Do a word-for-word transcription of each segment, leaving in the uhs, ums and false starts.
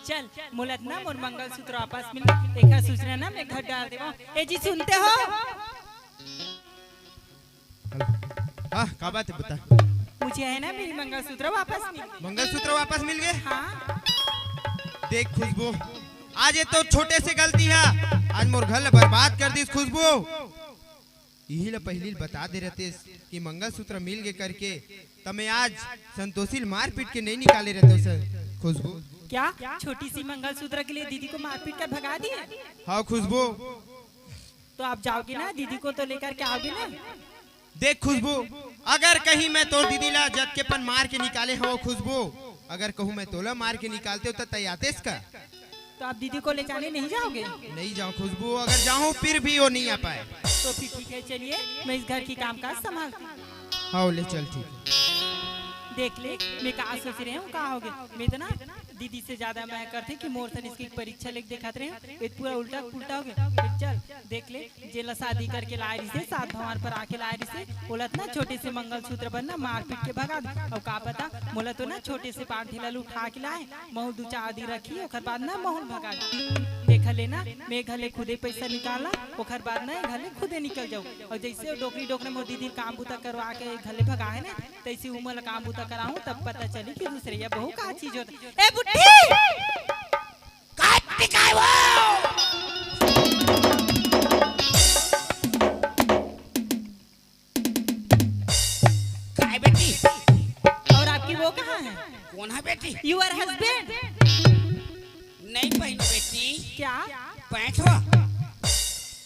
चल, मोला ना मोर मंगलसूत्र वापस मिल, एकर सूचना ना मैं घर डाल देवं। ए जी, सुनते हो? हाँ, का बात है, बता। मुझे है ना, मेरी मंगलसूत्र वापस मिल गई। मंगलसूत्र वापस मिल गए? हाँ। देख खुशबू, आज ये तो छोटे से गलती है, आज मोर घर ला बर्बाद कर दिस खुशबू। इही ला पहिली बता दे रहतेस कि मंगलसूत्र मिल गे करके, त मैं आज संतोषी ल मार पीट के नहीं निकाले रहते सर खुशबू। क्या छोटी सी मंगलसूत्र के लिए दीदी को मारपीट कर भगा दिए? हाँ खुशबू। तो आप जाओगे ना, दीदी को तो लेकर के आओगे ना? देख खुशबू, अगर कहीं मैं तोर दीदी ला जग के पन मार के निकाले हव खुशबू, अगर कहूँ मैं तोला मार के निकालते हो त तैयार तेस का? तो आप दीदी को ले जाने नहीं जाओगे? नहीं जाऊँ खुशबू, अगर जाऊँ फिर भी वो नहीं आ पाए। तो फिर ठीक है, चलिए मैं इस घर की कामकाज संभालती हूँ। हाँ ले चल, ठीक। देख ले, मैं का सोच रही हूँ, का हो गया? मैं तो ना दीदी से ज्यादा मैं करते कि मोर सन इसकी परीक्षा लेके दिखात रहे हूँ, ये पूरा उल्टा पुल्टा हो गया। चल देख ले, जेला शादी करके लाए रिसे, सात भवन पर आके लाए रिसे, ओला इतना छोटे से मंगलसूत्र बर ना मारपीट के भगा दे। अउ का पता, मोला तो ना छोटे से पांठी ला उठा के लाए, महूँ दू चार दिन रखी, ओकर बाद ना महूँ भगा दे। देख ले ना, मैं घले खुदे पैसा निकाला, ओकर बाद ना घले खुदे निकल जाऊँ। अउ जैसे वो डोकरी डोकरे मोर दीदी काम बूता करवा के घले भगा है ना, तैसे उमर ला काम बूता कराऊँ, तब पता चली कि दूसरे या बहू का चीज होता। ए बुढ़ी! काय बेटी, काय वो? काय बेटी? और आपकी वो कहाँ है? कौन है बेटी? Your husband। नहीं पहनो बेटी। क्या? पैंट हो?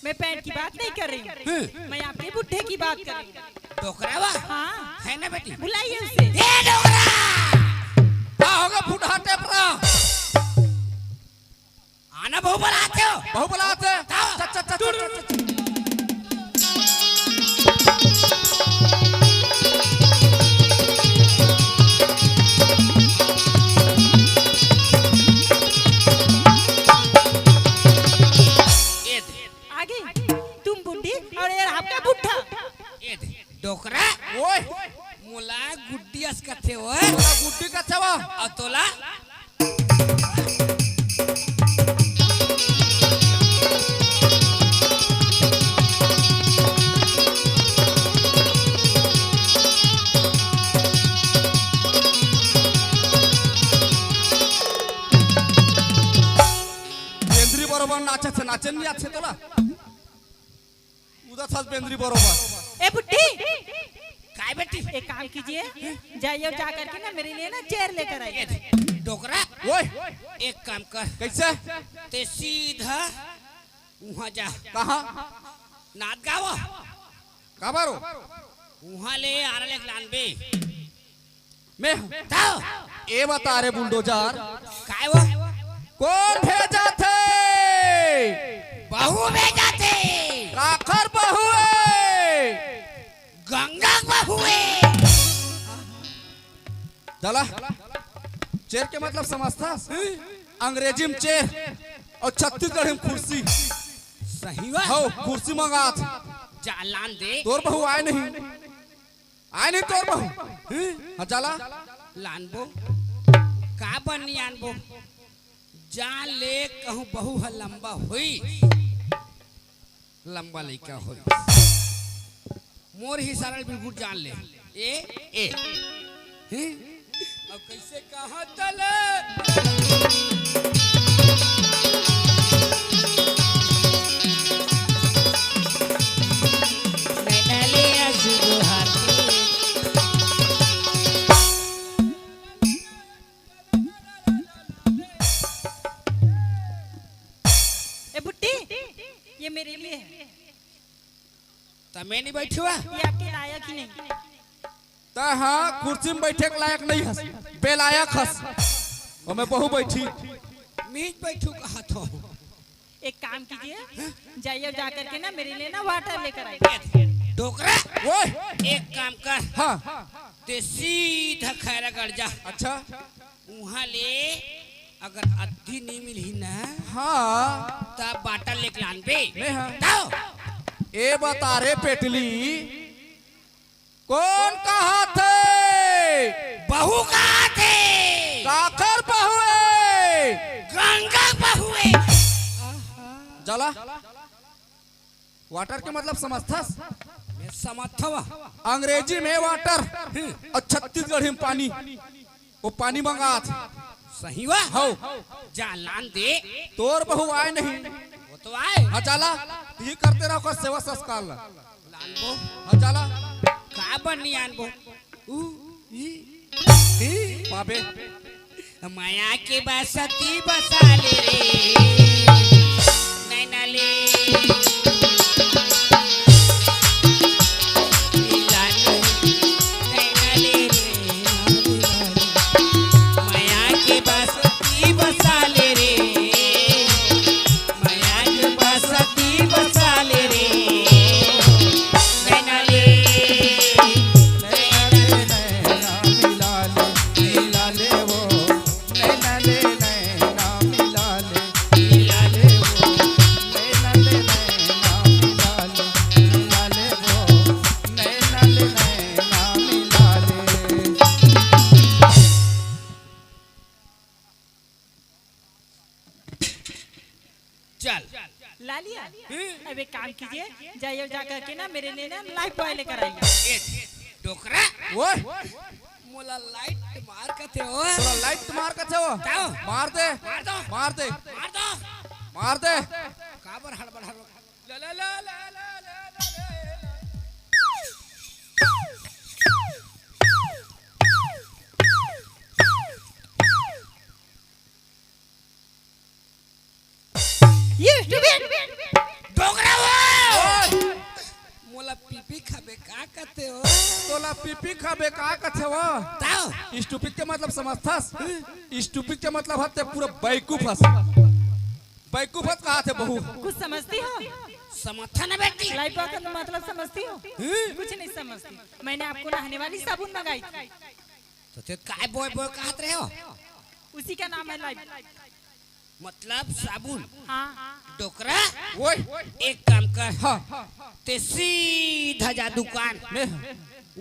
मैं पैंट की बात नहीं कर रही हूँ। हम्म। मैं आपके बुढ़े की बात कर रही हूँ। डोकरा वा? हाँ। है ना बेटी? बुलाइए उसे। ए डोकरा! का होगा फुटहा टेपरा? आना बहू बुलाते हो? बहू बुलाते हैं। आओ। चल, चल, चल, चल, चल, चल। ये दे। आगे तुम बुढ़ी और ये आपका बुढ़ा। ये दे। डोकरा। ओए। मोला गुड्डी अस कथे ओए। मोला गुड्डी कथे वा। अउ तोला? बेंदरी बरोबर नाचत हे, नाचे नहीं आथे तोला? उदा थस बेंदरी बरोबर। ए बुड्ढी, काय बेटी? एक काम कीजिए, जाइए और जा करके ना मेरे लिए ना चेयर लेकर आइए। ए डोकरा, ओए, एक काम कर। कैसे? ते सीधा उहाँ जा। कहाँ? नांदगांव। काबर ओ? उहाँ ले आरा लेके लानबे। मैं हूँ। तो? ए बता रे बुलडोजर। काय वो? कोन भेजाथे? बहू भेजाथे। काखर बहू ए? गंगा बहू ए। चला, चेर के मतलब समझथस? अंग्रेजी में चेर अउ छत्तीसगढ़ी में कुर्सी। सही बा। हौ, कुर्सी मंगात। जा लान दे। तोर बहू आय नहीं। आय नहीं तोर बहू? हम्म? हाँ, चला। लानबो। का बनी आनबो? जान ले कहूँ बहू ह लंबा होई। लंबा लइका होई। मोर ही सारा बिल्कुल जान ले। ए, ए। हम्म? अब कैसे कहा तले? ए बुट्टी, ये मेरे लिए है। त मैं नहीं बैठूआ? ये आपके लायक ही नहीं। त हाँ, कुर्सी में बैठे के लायक नहीं हस, बेलायक हस। ओमे बहू बैठी। मीज बैठू कहा थो। एक काम कीजिए, जाइए और जा करके ना मेरे लिए ना वाटर लेकर आइए। डोकरा, ओए! एक काम कर। हाँ। ते सीधा खैरागढ़ जा। अच्छा। उहाँ ले अगर अद्धी नहीं मिलही ना, हाँ। तब बाटल लेके लानबे। नहीं हाँ। तो ए बता रे पेटली, कोन कहाथे? बहू कहाथे। काखर बहू ए? चला, वाटर के मतलब समझथस? मैं समझथव। अंग्रेजी में वाटर अउ छत्तीसगढ़ी में पानी। वो पानी मंगात। सही वा? हौ। जा लान दे। तोर बहू आय नहीं। वो तो आय। हाँ, चला, ये करते रहो का सेवा संस्कार ला। लान बो। हाँ, चला। का बनी आन बो? ऊ, ई, ई, पाबे। मया के बसती बसा ले रे, नैना ले। मिला ले, नैना ले रे, मया के बसती बसा ले रे। मया के बसती बसा ले रे, नैना ले, नैना ले, नैना मिला ले, मिला ले वो, नैना ले, नैना मिला ले, मिला ले वो, नैना ले, नैना मिला ले, मिला ले वो, नैना ले, नैना मिला ले। चल। लालिया, हम्म। अब एक काम कीजिए, जाइए और जा करके ना मेरे लिए ना लाइफ बॉय लेकर आइए। ए, डोकरा। ओए। मोला लाइट मार कथे हो। तोला लाइट मार कथे हो। का हो? मार दे। मार दो। मार दे। मार दो। मार दे। काबर हड़बड़ हड़बड़। ला, ला, ला। ये stupid। डोकरा वो। ओए। मोला पीपी खाबे का कथे हो? तोला पीपी खाबे का कथे हो? ताओ। Stupid के मतलब समझथस? Stupid के मतलब हते पूरा बैकूफ हस। बैकूफ हस कहा थे बहू। कुछ समझती हो? समझता ना बेटी। लाइफ बॉय का मतलब समझती हो? हम्म। कुछ नहीं समझती। मैंने आपको नहाने वाली साबुन मंगाई थी। तो ते काय बोय बोय कहत रहे हो? उसी का नाम है लाइफ। मतलब साबुन? हाँ। डोकरा? ओए। एक काम कर। हाँ। ते सीधा जा दुकान। मैं?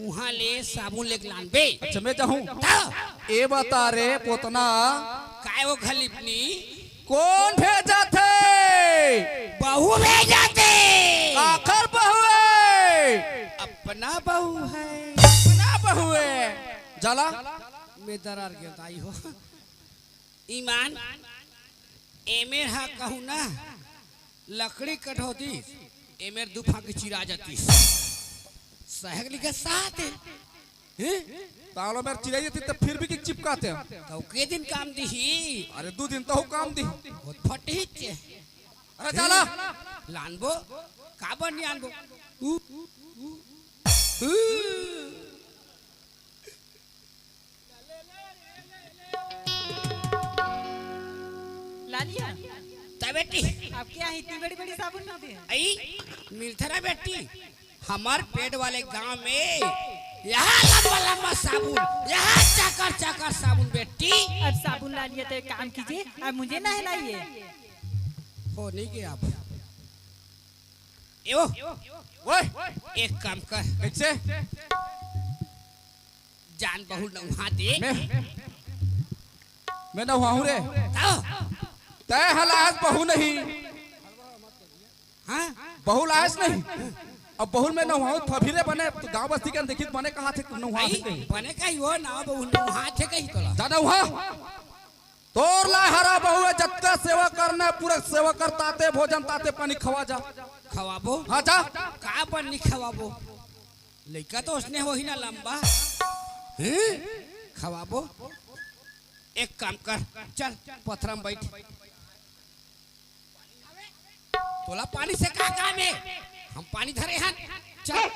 उहाँ ले साबुन लेके लानबे। अच्छा, मैं जाहूँ? तो? ए बता रे पोतना। काय वो घलिपनी? कोन भेजा थे? बहू भेजा थे। आखर बहू है। अपना बहू है। अपना बहू है। जाला। मैं दरार गया ताई हो। ईमान, एमेर हा कहूँ ना, लकड़ी कटौती, एमेर दू फांकी चिरा जाती। सहक लिखे साथ है। हैं? तालो मेर चिरा जाती तो फिर भी कि चिपकाते हैं। तो के दिन काम दी ही? अरे दू दिन तो काम दी। बहुत फटी चे। अरे चला। लानबो, काबर नहीं आनबो? ऊ, ऊ, ऊ। लालिया, ता बेटी। आपके यहाँ इतनी बड़ी-बड़ी साबुन मिलती है? आई, मिलता ना बेटी। हमार पेट वाले गांव में यहाँ लंबा लंबा साबुन, यहाँ चाकर चाकर साबुन बेटी। अब साबुन लालिया तो एक काम कीजिए, अब मुझे नहलाइए। हो नहीं गया अब। ए वो, ओए, एक काम कर। कैसे? जान बहू नहा दे। मैं, मैं नहाऊं रे। तो? तय हलास बहू नहीं। हाँ? बहू लायस नहीं। अब बहू मैं नहाऊं, तभी रे बने, तो गांव बस्ती के देखित बने कहा थे, नहा आई, थे कहीं। बने कही हो ना, बहू नहा थे कही तोला। जा नहा। तोर ला हरा बहू है, जतका सेवा करना है, पूरा सेवा कर ताते, भोजन ताते, पानी खवा जा। खवाबो? हाँ, जा। का पानी खवाबो? लइका तो उसने हो ही ना लंबा। हैं? खवाबो? एक काम कर, चल, पथरा में बैठ। तोला पानी से का काम है? हम पानी धरे हन। चल।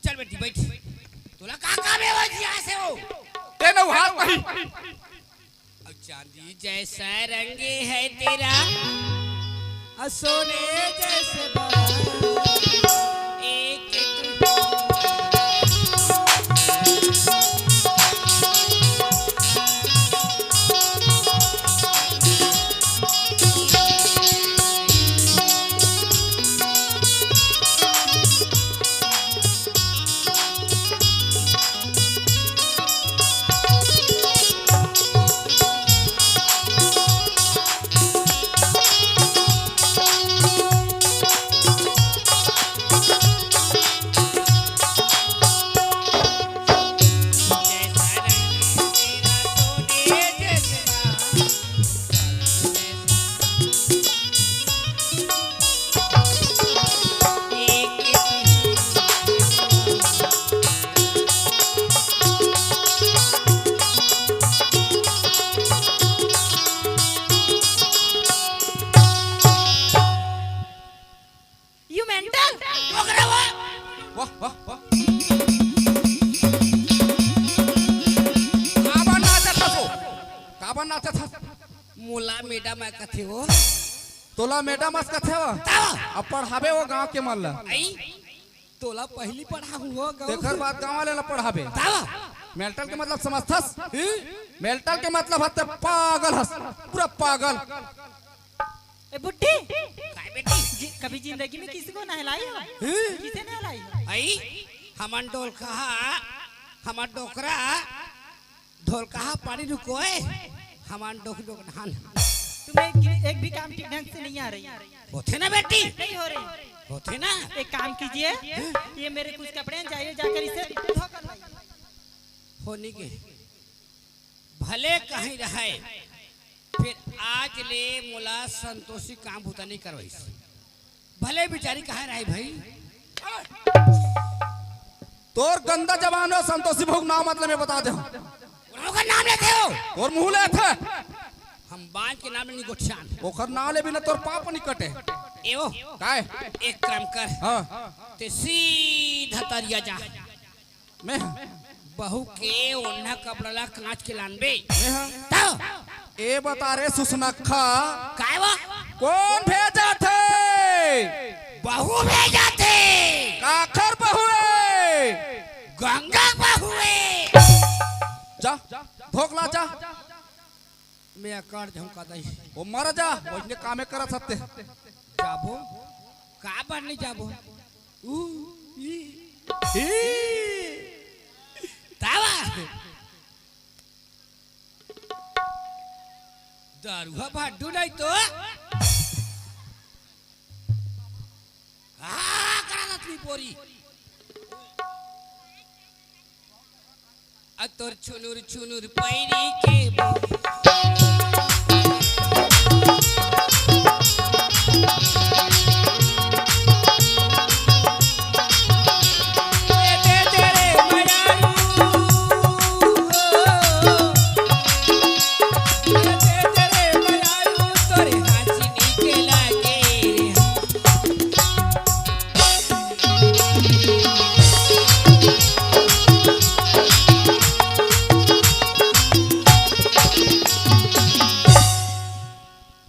चल बेटी, बैठ। तोला का काम है वो जिया से हो? ते नहा कही। और चांदी जैसा रंग है तेरा, और सोने जैसे बाल। एक वाह, वाह। काबर नाचत हस ओ? काबर नाचत हस? मोला मैडम आय कथे ओ। तोला मैडम आय कथे ओ? तब? अब पढ़ाबे ओ गांव के मन ला। आई? तोला पहिली पढ़ाहूं ओ गांव तेकर के। बाद गांव वाले ला पढ़ाबे। तब? मेंटल के मतलब समझथस? हम्म? मेंटल के मतलब हते पागल हस, पूरा पागल। ए बुड्ढी, काय बेटी? जी, कभी जिंदगी में किसी को नहलाई हो? हैं? किसे नहलाई हो? आई, हमन डोलकहा, हमन डोकरा, ढोलकहा पानी रुकोय, हमन डोक डोक धान। तुम्हें एक, एक भी काम ठीक ढंग से नहीं आ रही। होथे ना बेटी? नहीं हो रही। होथे ना? एक काम कीजिए, ये मेरे कुछ कपड़े हैं, जाइए जाकर इसे धोकर लाइए। होनी के। भले कहीं रहय, फेर आज ले मोला संतोषी काम बूता नइ करवाइस। भले बिचारी कहाँ रहय भाई? तोर गंदा जबान हो, संतोषी बहू के नाम मतलब मैं बता दे हूँ। ओकर नाम लेथे हो? तोर मुंह लेथे। हम बांझ के नाम नइ गोठियान। ओकर नाम ले बिना तोर पाप नइ कटे। ए ओ, काय? एक काम कर। हाँ। ते सीधा तरिया जा। मैं? बहू के ओढ़ना कपड़ा ला कांच के लानबे। मैं हा? तब? ए बता रे सुसनक्खा। काय वो? कोन भेजथे? बहू भेजथे। काखर बहू ए? गंगा बहू ए। जा, धोक ला जा। मैं अकड़ जाऊं का दई। ओ मर जा, वइसने कामे करत हते। जाबो? काबर नइ जाबो? ऊ, ई, ई। तावा। दारुहा भाड्डू नहीं तो। आ, करा रतनी बोरी। आ तोर छुनुर छुनुर पैरी के बोरी।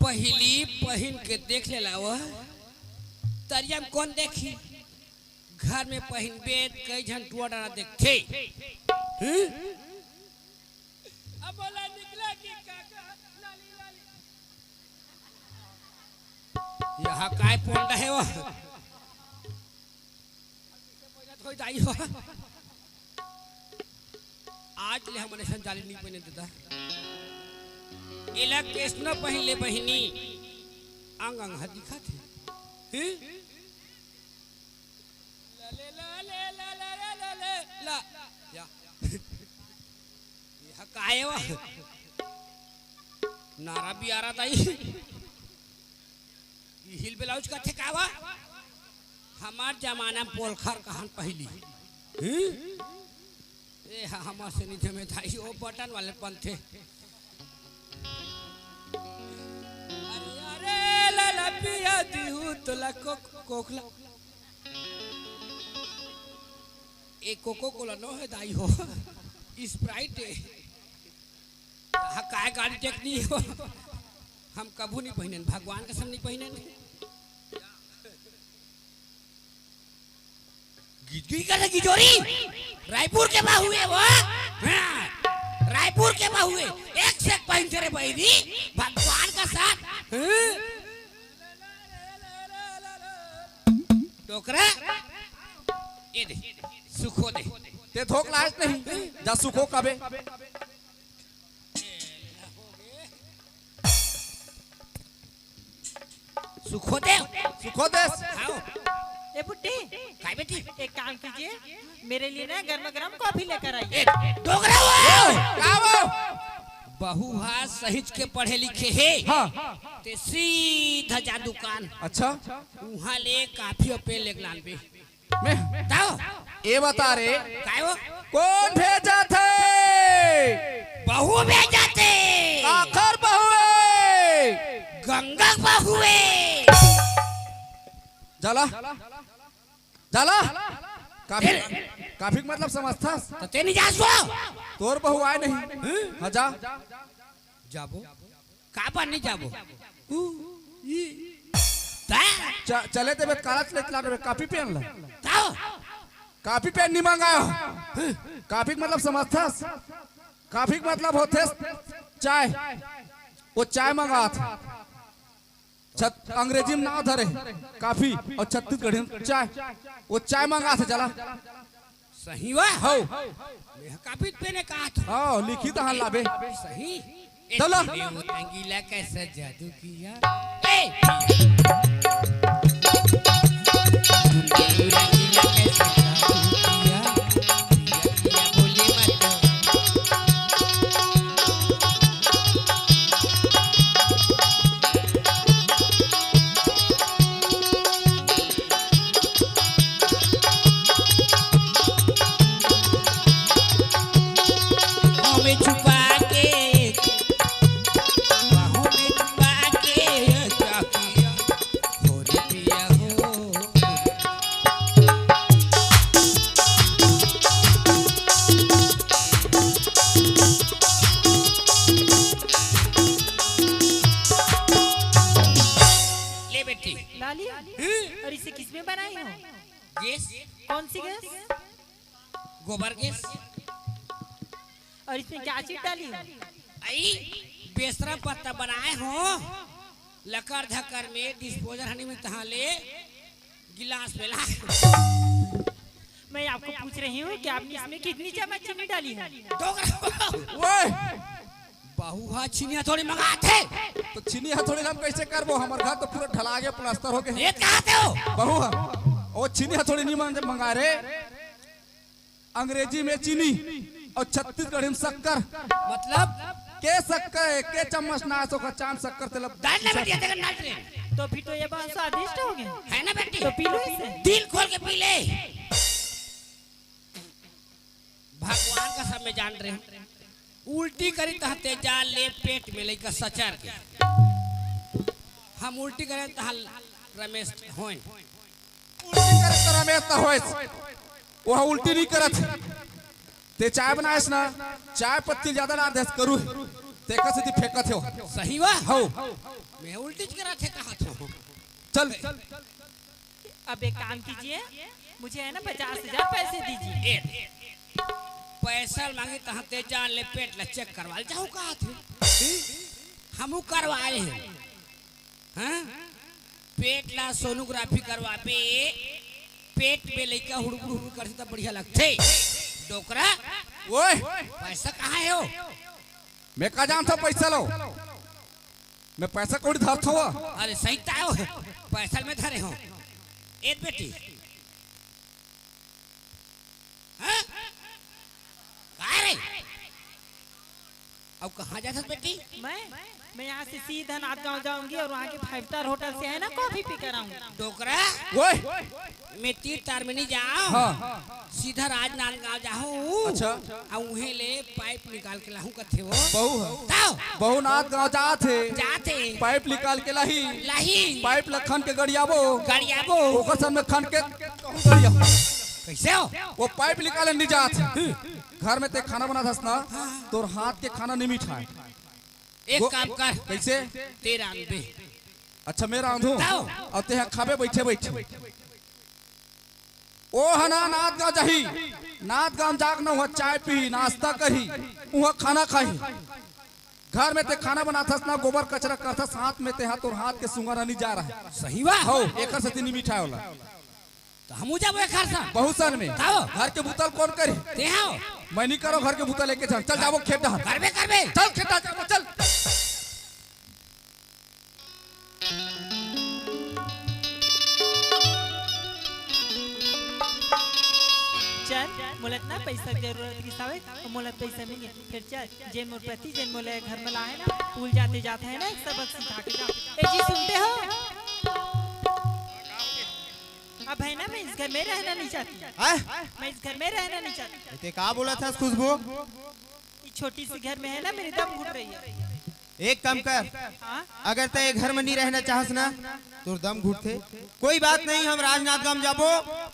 पहिली पहिन के देख ले लावा, तरिया में कोन देखी? घर में पहिनबे त कई झन टुरा डरा देखथे। हम्म? अब बोला निकला कि काका, लाली, लाली। यहाँ काय पोंडा हे वो? थोड़ी दाई हो। आज ले हमन अइसन जाली नइ पहिने ददा। एला कइसनो पहिन ले बहिनी, अंग अंग ह दिखत हे। हैं? ला ले, ला ले, ला, ला, ला, ला, ला, ला। या। ये ह काय वा? नारा बियारा दाई। ई हिल ब्लाउज कथे का वा? हमार जमाना में पोलखर कहन पहिली। हम्म? ए हा, हमर से नइ जमे दाई, ओ बटन वाले बनथे। अरे, अरे, लाला पिया दिहू तोला को-, कोखला। ए कोको कोला नो हे दाई हो, स्प्राइट हे। हा, काय गाड़ी टेकनी हो? हम कभू नइ पहिनेन, भगवान कसम नइ पहिनेन। गिजगिज करे गिजोरी, रायपुर के बहू ए वो। हाँ, रायपुर के बहू ए, एक से एक पहिनथे रे बहिनी, भगवान का साथ। हाँ? डोकरा, ए दे, सुखो दे। ते धोक लायस नहीं, जा सुखो कबे। सुखो दे। सुखो देस। आओ। ए बुड्ढी। काय बेटी? एक काम कीजिए, मेरे लिए ना गर्मा गर्म कॉफी लेकर आइए। ए, डोकरा वो। का वो? बहू हा सहिज के पढ़े लिखे हे। हाँ। ते सीधा जा दुकान। अच्छा। उहाँ ले कॉफी अउ पेन लेके लानबे। मैं? ताओ। ए बता रे। काय वो? कोन भेजथे? बहू भेजथे। काखर बहू ए? गंगा बहू ए। जा ला। जा ला। काफी, काफी के मतलब समझथस? त तें नइ जास वो? तोर बहू आय नहीं। हम्म? हाँ, जा। जाबो। काबर नइ जाबो? उ, ई, ता? च-, चले देबे, काला चले चला देबे, काफी पेन ला। ताओ? काफी पेन नइ मंगायो। काफी के मतलब समझथस? काफी के मतलब होथे चाय। वो चाय मंगात। छत-, अंग्रेजी में नाव धरे, काफी, अउ छत्तीसगढ़ी में चाय। वो चाय मंगाथे, चला। सही वा? हौ। मैं काफी पेने कहा था। हौ, लिखी तहाँ लाबे। सही। ए चलो। तूने वो रंगीला कैसा जादू किया? ए! तूने वो रंगीला कैसा जादू किया? किया, किया, बोली मत। बाहों में छुपा के, बाहों में छुपा के, क्या किया? हो रे पिया हो। ले बेटी। लाली, हम्म? और इसे किसमें बनाई हो? गैस। कौन सी गैस? गोबर गैस। और इसमें क्या चीज डाली हो? आई, बेसरा पत्ता बनाए हो, लकर धकर में, डिस्पोजल हनी में तहाँ ले, गिलास में ला। मैं आपको पूछ रही हूँ कि आपने इसमें कितनी चम्मच चीनी डाली है? दो ग्राम। ओए! बहू हा छीनी हथौड़ी मंगाथे। तो छीनी हथौड़ी ला हम कैसे करबो? हमर घर तो पूरा ढला गया, प्लास्टर हो गया। ये कहाँ से हो? बहू हा, ओ छीनी हथौड़ी नहीं मंग-, मंगा रे। अंग्रेजी में चीनी अउ छत्तीसगढ़ी में शक्कर। मतलब? के शक्कर हे, के चम्मच ना सो का चांद शक्कर तेला। डाल ना बेटी, देखा, डाल रे। तो फिर तो ये बहुत स्वादिष्ट हो गया। है ना बेटी? तो पी लो इसे। दिल खोल के पी ले। भगवान का सब में जान रहे हो। उल्टी करी तहाँ ते जा ले पेट में लइका सचर के। हम उल्टी करें तहाँ रमेश होइन। उल्टी करे त रमेश त होइस, वो उल्टी नहीं करत। ते चाय बनाएस ना, चाय पत्ती ज्यादा डाल देस करू, तेकर सेती फेंकत हे। सही वा? हौ। मैं उल्टी करत हे कहा था। चल। अब एक काम कीजिए, मुझे है ना पचास हजार पैसे दीजिए। ए, पैसा मांगी तहाँ ते जान ले पेट ला चेक करवा ले जाहूँ कहा थे। हमू करवाए हैं। हाँ? पेट ला सोनोग्राफी करवाबे, पेट में लइका हुड़बुड़ हुड़बुड़ करथे त बढ़िया लगथे। डोकरा, ओए! पैसा कहाँ हे हो? मैं का जानथों पैसा लो? मैं पैसा कौड़ी धरथों? अरे सही तायो हे, पैसा मैं धरे हों। ए बेटी, हाँ? का रे? अब कहाँ जाथस बेटी? मैं, मैं यहाँ से सीधा नांदगांव जाऊंगी और वहाँ के फाइव स्टार होटल से है ना कॉफी पी कर आऊंगी। डोकरा, ओए! मैं तीर तार में नहीं जाऊँ। हाँ। सीधा राजनांदगांव जाहूँ। अच्छा। अउ उहें ले पाइप निकाल के लाहूँ कथे वो। बहू ह। ताओ। बहू नांदगांव जात हे। जात हे। पाइप निकाल के लाही। लाही। पाइप ल खन के गड़ियाबो। गड़ियाबो। ओकर सन में खन के कहूँ गड़ियाबो। कैसे हो? वो पाइप निकाले नहीं जात। घर में ते खाना बनाथस ना, तोर हाथ के खाना नहीं मिठाए। एक वो काम कर। कैसे? ते रांधबे। अच्छा, मैं रांधूं? ताओ। अउ ते ह खाबे बैठे बैठे। ओ ह ना नांदगांव जाही, नांदगांव जाके ना उहाँ चाय पीही, नाश्ता करही, उहाँ खाना खाही। घर में ते खाना बनाथस ना, गोबर कचरा करथस, हाथ में ते हा तोर हाथ के सुंगरा नहीं जा रहा है। सही वा? हौ, एकर सेती नहीं मिठाए वाला। त हमू जाबो एकर सन। बहू सन में। ताओ। घर के बुता ल कोन करही? ते हव। मैं नहीं करों घर के बुता ल एके झन। चल जाबो खेत डहर। करबे, करबे। चल खेत डहर जाबो, चल। चल, मोला इतना पैसा के जरूरत रिहिस हवे, अउ मोला पैसा मिल गे। फेर चल, जेन मोर पति, जेन मोला घर में लाहे ना, उल जाते जाते है ना, एक सबक सिखा के जाओ। ए जी, सुनते हो? अब है ना, मैं इस घर में रहना नहीं चाहती। हैं? मैं इस घर में रहना नहीं चाहती। ते का बोलथस खुशबू? इस छोटी सी घर में है ना, मेरी दम घुट रही है। एक काम कर, हाँ? अगर ते ए घर में नहीं रहना चाहस ना, तोर दम घुटथे। कोई बात नहीं, हम राजनांदगांव जाबो,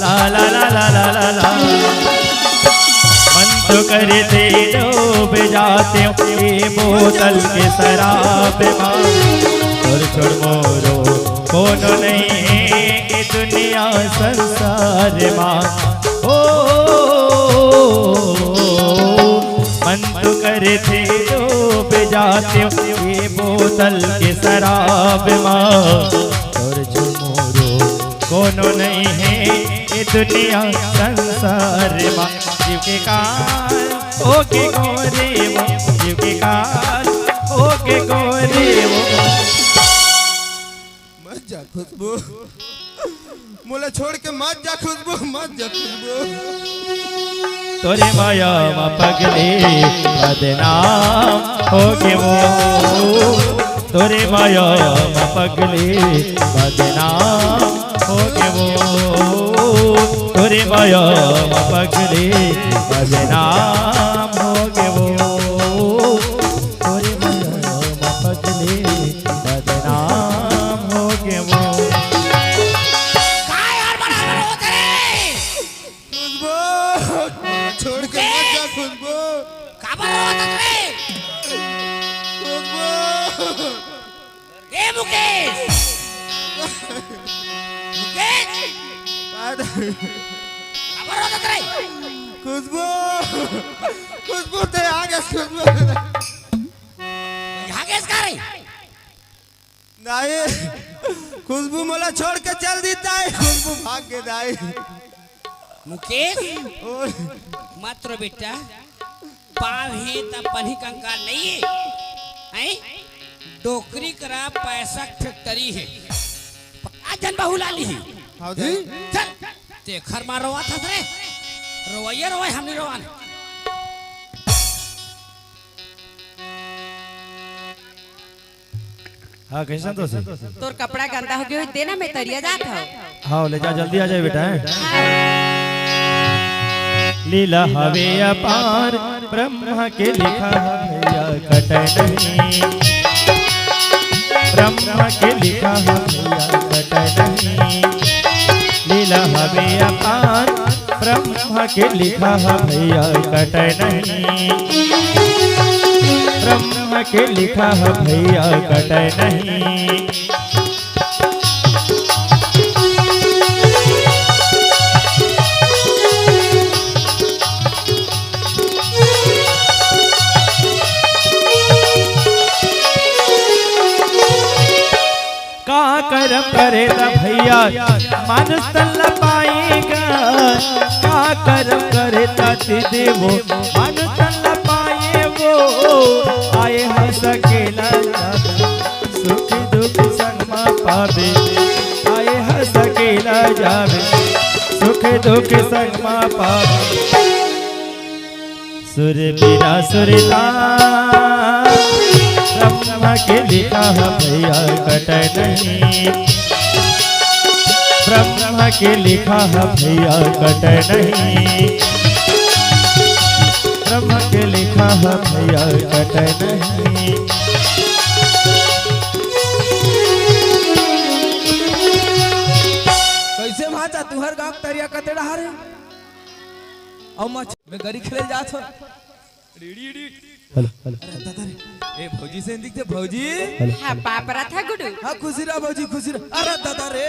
ला ला ला ला ला ला ला। मन तो करे थे डूब जाते हो ये बोतल के शराब मा। छोड़ छोड़ मोरो कोनो नहीं है ये दुनिया संसार मा। ओ, मन तो करे थे डूब जाते हो ये बोतल के शराब मा। छोड़ छोड़ मोरो कोनो नहीं है ये दुनिया संसार मा। जीव के काल हो के गोरे वो, जीव के काल हो के गोरे वो। मत जा खुशबू, मोला छोड़ के मत जा खुशबू, मत जा खुशबू। तोरे माया मा पगली बदनाम हो गे वो, तोरे माया मा पगली बदनाम हो गे वो, तोरे माया मा पगली बदनाम हो गे वो, तोरे माया मा पगली बदनाम हो गे वो। का यार बड़ा बड़ा होत रे? खुशबू, छोड़ के मत जा खुशबू। काबर रोवत हस रे? खुशबू। ए मुकेश। मुकेश। काबर रोवत हस रे? खुशबू। खुशबू ते आ गया खुशबू। आ गेस का रे? नहीं, खुशबू मोला छोड़ के चल दी दाई, खुशबू भाग गे दाई। मुकेश, ओए। मत रो बेटा, पाँव हे त पनही कंकाल नहीं है, हैं? डोकरी करा पैसा फैक्ट्री है, आ जन बहू ला ली। हाँ दाई। चल, तेखर मार रोवा था रे, रोवैया रोवे, हम नहीं रोवान। हाँ, कइसे संतोषी? तोर कपड़ा गंदा हो गयो, दे ना, मैं तरिया जात हव। हाँ, ले जा, जल्दी आ जाए बेटा, हैं? हाँ। लीला हवे अपार, ब्रह्मा के लिखा है भैया कटे नहीं। ब्रह्मा के लिखा है भैया कटे नहीं। लीला हवे अपार, ब्रह्मा के लिखा है भैया कटे नहीं। ब्रह्मा के लिखा है भैया कटे नहीं। का करम करे त भैया, मानुष तन ल पाएगा। का करम करे त दीदी वो, मानुष तन ल पाए वो। आए हंस के ल जाबे, सुख दुख संग म पाबे। आए हंस के ल जाबे, सुख दुख संग म पाबे। सुर बिना सुरता ब्रह्म के लिखा ह भैया कटे नहीं। ब्रह्म के लिखा ह भैया कटे नहीं। ब्रह्म के लिखा ह भैया कटे नहीं। कैसे भाचा तुहर गाँव तरिया कते डहार हे? अउ मछ में गरी खेले जात हो। Hello, hello. अरे दादा रे, ए भौजी से दिखते भौजी। हेलो, हाँ, हेलो। पाप रहा था गुडू। हाँ, खुशी रहा भौजी, खुशी रहा। अरे दादा रे,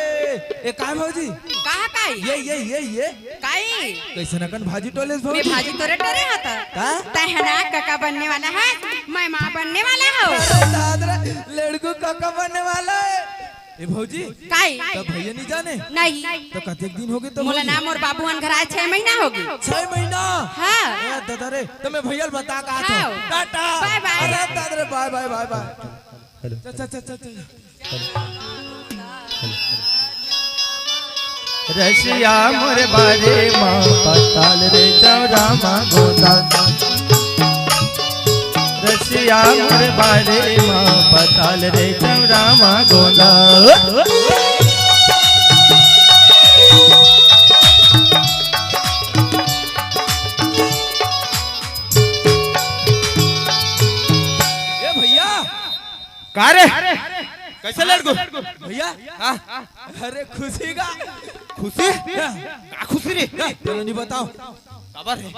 ए काय भौजी? कहा काई? ये, ये, ये, ये। काई? कैसे नकन भाजी टोले से मैं भौजी? भाजी तोरे टोरे होता। का? तहना काका बनने वाला है, मैं माँ बनने वाला हूँ। अरे दादा रे, लड़कू काका बनने वाला है। ए भौजी, काई? त भैया नहीं जाने? नहीं। त कतेक दिन हो गे त मोला भौजी? ना मोर बाबू मन घर आए छह महीना हो गे। छह महीना? हाँ। ए दादा रे, त मैं भैया ल बता का हाँ। टाटा। बाय बाय। अरे दादा रे, बाय बाय, बाय बाय। हेलो। चल, चल, चल, चल, चल। रसिया मोर बारे मा पताल रे चौरा मा गोंदा। रसिया मोर बारे मा पताल रे चौरा मा गोंदा। ए भैया। का रे? कैसे लड़कू? भैया। हाँ। अरे खुशी का। खुशी? हाँ। का खुशी रे? हाँ, चलो नहीं बताओ। काबर रे?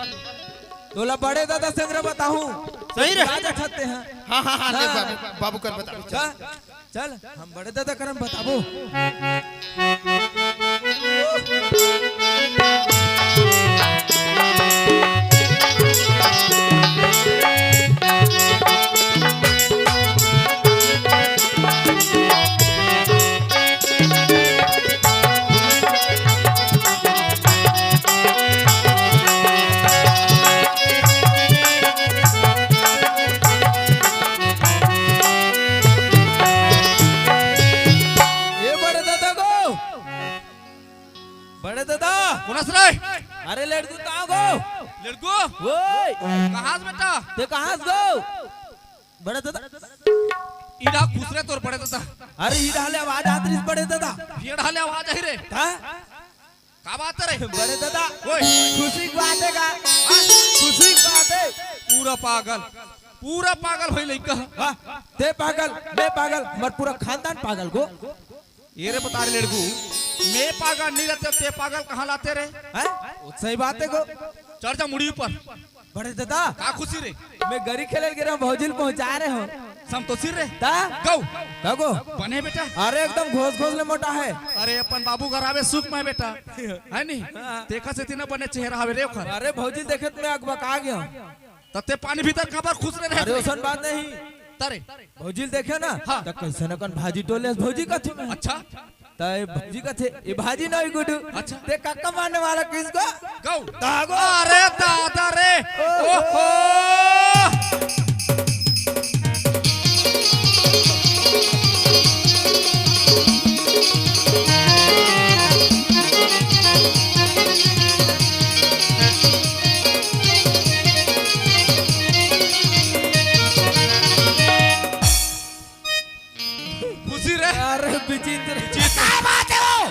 तोला बड़े दादा संग रे बताहूँ। सही रे? राजा ठहरते हैं। हाँ, हाँ, हाँ, ले हाँ। बाबू, बाबू कर बता। चल, चल, हम बड़े दादा करम बताबो। ए बड़े दादा गो, बड़े दादा। कोन अस रे? अरे लड़कू कहाँ गो? लड़कू? ओए। कहाँ अस बेटा? ते कहाँ अस गो? बड़े दादा। इरा खुसरे तोर बड़े दादा। अरे इरा ले आवाज आत रहिस बड़े दादा। ये डाले आवाज आई रे। हाँ? का बात है रे? बड़े दादा, ओए। खुशी की बात है का? हाँ? खुशी की बात है। पूरा पागल, पूरा पागल भाई लइका। हाँ, ते पागल, मैं पागल, हमर पूरा खानदान पागल गो। ये रे बता रे लड़कू, मैं पागल नहीं रहते, ते पागल कहाँ लाते रे? हैं? सही बात है गो। चढ़ जा मुड़ी ऊपर। बड़े दादा। का खुशी रे? मैं गरी खेले गे रहा हूँ, भौजी ल पहुँचा रहे हो। संतोषी रे। ता? गौ। का गो? बने बेटा। अरे एकदम घोस घोस ले मोटा है। अरे अपन बाबू घर आवे सुख में बेटा। है नी? हाँ। देखा से तीना बने चेहरा हवे रे ओखर। अरे भौजी देखे त मैं अकबका गया हूँ। त ते पानी भीतर काबर खुसरे रहे अरे रे? ओसन बात नहीं। तरे। भौजी ल देखे ना? हाँ। त कैसे न कन भाजी टोले भौजी कथे मैं। अच्छा। त ए भाजी कथे, ए भाजी नहीं गुडू। अच्छा। ते काका माने वाला किसको? गौ। तागो। अरे दादा रे। ओहो। ओहो। खुशी रे। अरे विचित्र। विचित्र। काय बात है वो?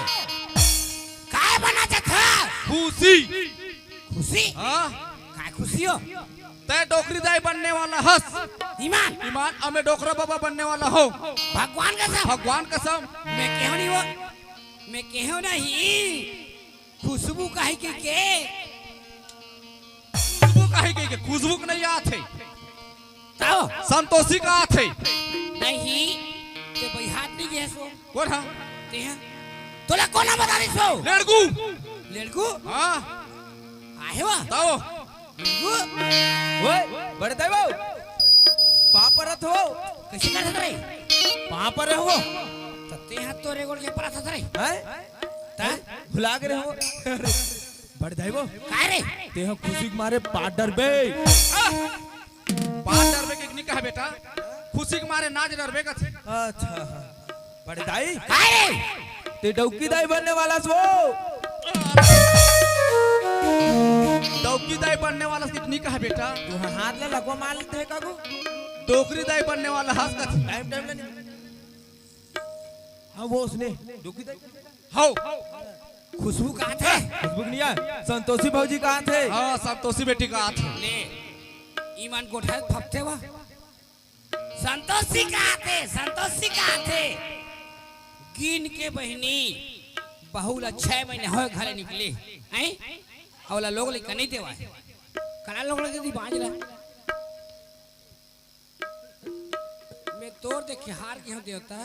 काय बना जथा? खुशी। खुशी? हाँ। काय खुशी हो? तै डोकरी दाई बनने वाला हस। ईमान। ईमान, अमे डोकरा बाबा बनने वाला हो। भगवान कसम। भगवान कसम। मैं केहो नहीं वो। मैं केहो नहीं। खुशबू काहे के के? खुशबू काहे के के? खुशबू के नहीं आत हे। ताओ। संतोषी का आत हे। नहीं, ते बइहात नहीं गए सो। कोन हा? ते हैं। तोला कोन हा बता रही सो? लेड़गू। लेड़गू? हाँ। आहे वा? ताओ। लेड़गू? ओए, बड़े ताई बाबू। पाँव परत हो। कैसे करत रे? पाँव परे हो। त तेहा तोरे गोड़ के परत हस रे। हैं? त? भुला गे रहे हो। बड़े दाई वो। काय रे? तेहा खुशी के मारे पाट डरबे। पाट डरबे के नी कहा बेटा, खुशी के मारे नाच डरबे कथे। अच्छा, हाँ। बड़े दाई। काय रे? ते डौकी दाई बनने वाला हस वो। डौकी दाई बनने वाला हस के नी कहा बेटा। तू हाथ ले लगवा मार लेते है काकू। डोकरी दाई बनने वाला हस कथे। टाइम, टाइम ले। हाँ, वो उसने। डौकी दाई। हौ। खुशबू कहाँ थे? खुशबू के निया, संतोषी भौजी कहाँ थे? हाँ, संतोषी बेटी कहाँ थे? ले, ईमान गोठा फपथे वा। संतोषी कहाँ थे? संतोषी कहाँ थे? गिन के बहिनी, बहू ला छह महीने होय घरे निकले, हैं? अउ ओला लोग लइका नहीं देवा है। कना लोग लइका दी बांझ ला। मैं तोर देखे हार गे हंव देवता,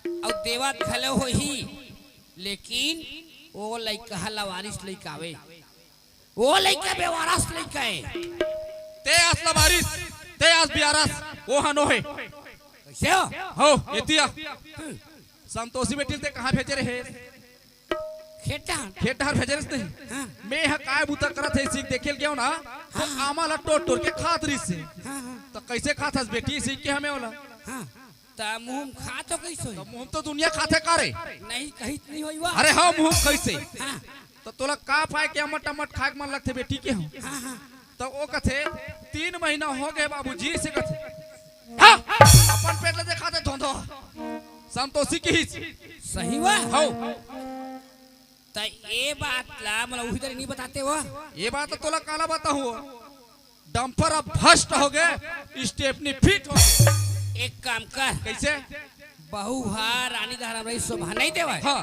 अउ देवत घलो होही, लेकिन ओ लइका ह लवारिस लइका आवे, ओ लइका बेवारस लइका ए। ते अस लवारिस, ते अस बेवारस, ओ ह नो हे। कइसे हो? हो, एती आ। संतोषी बेटी ल ते कहाँ भेजे रहे? खेत डहर। खेत डहर भेजे रहिस नहीं। हाँ। मैं ह काय बूता करत हे, इसी के देखे ल गेंव ना, त हाँ। आमा ला टोर टोर के खात रहिस हे। हाँ, हाँ। त कइसे खात हस बेटी, इसी के हमें ओला। हाँ। त मुंह म खा तो कइसे होही? त मुंह म तो दुनिया खाथे का रे? नहीं, कहित नहीं होही वा। अरे हाँ, मुंह म कइसे? हाँ। त तोला का पाए के अमट अमट खाए के मन लगथे बेटी के हो? हाँ, हाँ। त ओ कथे, "तीन महीना हो गे बाबूजी," से कथे। हाँ, अपन पेट ल देखा दे धोंधो। संतोषी किहिस। सही वा? हौ। त ए बात ला मोला उही दरी नहीं बताते वा। ए बात तोला काला बताहूँ? डंपर अब भ्रष्ट हो गे, स्टेपनी फिट हो गे। एक काम कर। कइसे? बहू हा रानी डहर रही शोभा नहीं देवय। हाँ।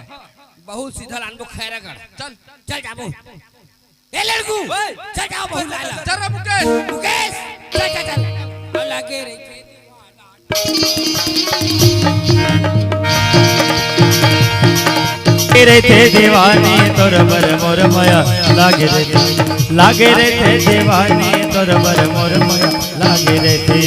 बहू सीधा लानबो खैरागढ़। चल। चल जाबो। ए लड़कू, ओए! चल जाओ बहू लाय ला। चल रे मुकेश। मुकेश, चल, चल, चल। अउ लागे रे। रहिथे दीवानी तोर बर मोर मया लागे रहिथे, लागे रहिथे दीवानी तोर बर मोर मया लागे रहिथे।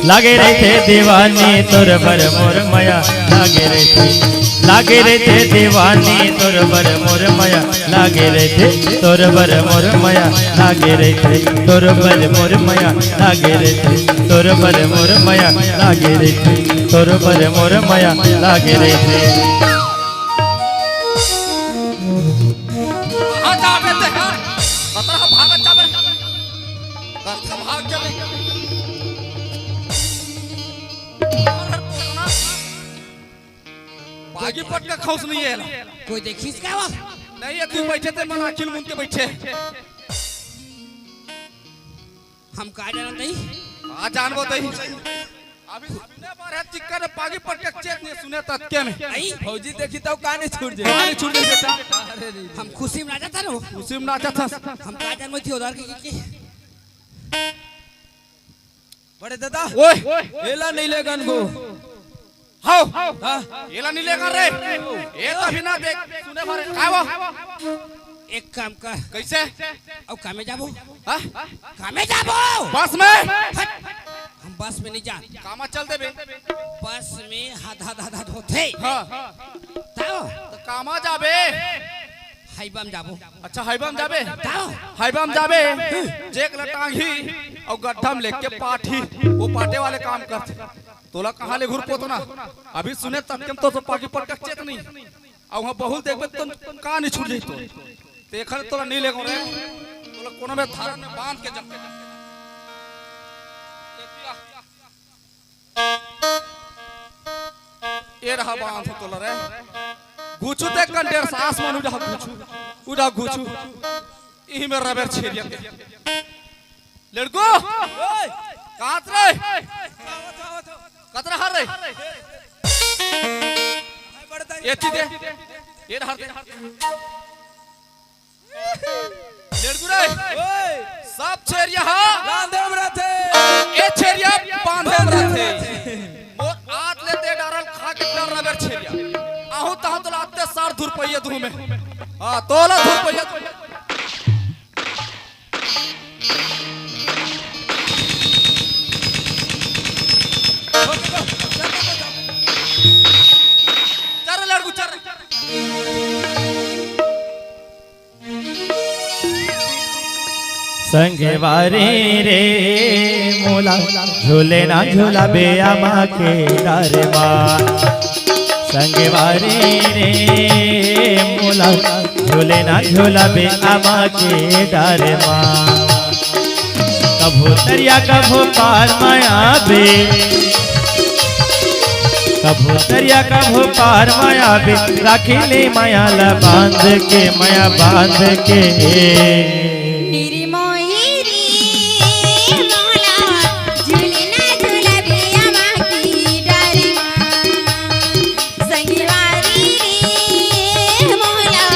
लागे रहिथे दीवानी तोर बर मोर मया लागे रहिथे, लागे रहिथे दीवानी तोर बर मोर मया लागे रहिथे, तोर बर मोर मया लागे रहिथे, तोर बर मोर मया लागे रहिथे, तोर बर मोर मया लागे रहिथे, तोर बर मोर मया लागे रहिथे। कहाँ जाबे ते, हाँ? कतरा भागत जाबे? कतरा भाग जाबे? पागी पटका खौस नहीं है। कोई देखिस का वा? नहीं, ये तू बैठे ते मन अखिल मुन के बैठे। हम का जानत नहीं? का जानबो तई? अभी सुने बर हे, चिक्का ने पागी पटका चेत नहीं सुने ततके में। आई? भौजी देखी तब का नहीं छूट जाए? का नहीं छूट जाए बेटा? अरे रे रे। हम खुशी में नाचत हन। खुशी में नाचत हस। हम का जानबो थी उधार के, के, के? बड़े दादा, ओए! एला नहीं लेगन गो। हौ। हाँ। एला नहीं लेगन रे। ए तो अभी ना देख। सुने भरे। काय वो? एक काम कर। कइसे? अउ कामे जाबो? हाँ? कामे जाबो? बस में? हट। हम बस में नहीं जान। कामा चल देबे। बस में हद हद हद हद होथे। हाँ। तब? त कामा जाबे? हाईवा म जाबो। अच्छा, हाईवा म जाबे? जाओ। हाईवा म जाबे, जेक ल टांगही अउ गड्ढा म लेके पाटही, वो पाटे वाले काम करथे। तोला कहाँ ले घुर पोतना? अभी सुने तक के तो, तो पागी पटका चेत नहीं। अउ वहाँ बहुत देखबे तो का नहीं छूट जाई तो। तेखर तोला नहीं लेगो रे। तोला कोनो में धारा में बांध के जम। ए रहा बांध तोला रे। गुचू ते कंडेर सास मन उड़ा गुचू, उड़ा गुचू। इही में रबर छेरिया के। लड़को, कात रे। कतरा हर रे। ये चीज दे। ये हर दे। लड़को रे। ओए। सब छेरिया हा। रांधे में रहते। धुरपैया धूमे। हाँ, तोला धुरपैया। चल रे लड़कू, चल रे। संगवारी रे मोला, झूले ना झूलाबे आमा के डार मा। संगवारी रे मोला, झूले ना झूलाबे आमा के डार मा। कभू तरिया कभू पार मा आबे, कभू तरिया कभू पार मा आबे, राखी ले मया ला बांध के, मया बांध के। निरी मोही रे मोला, झूलना झूलबे आमा की डार मा। संगवारी रे मोला,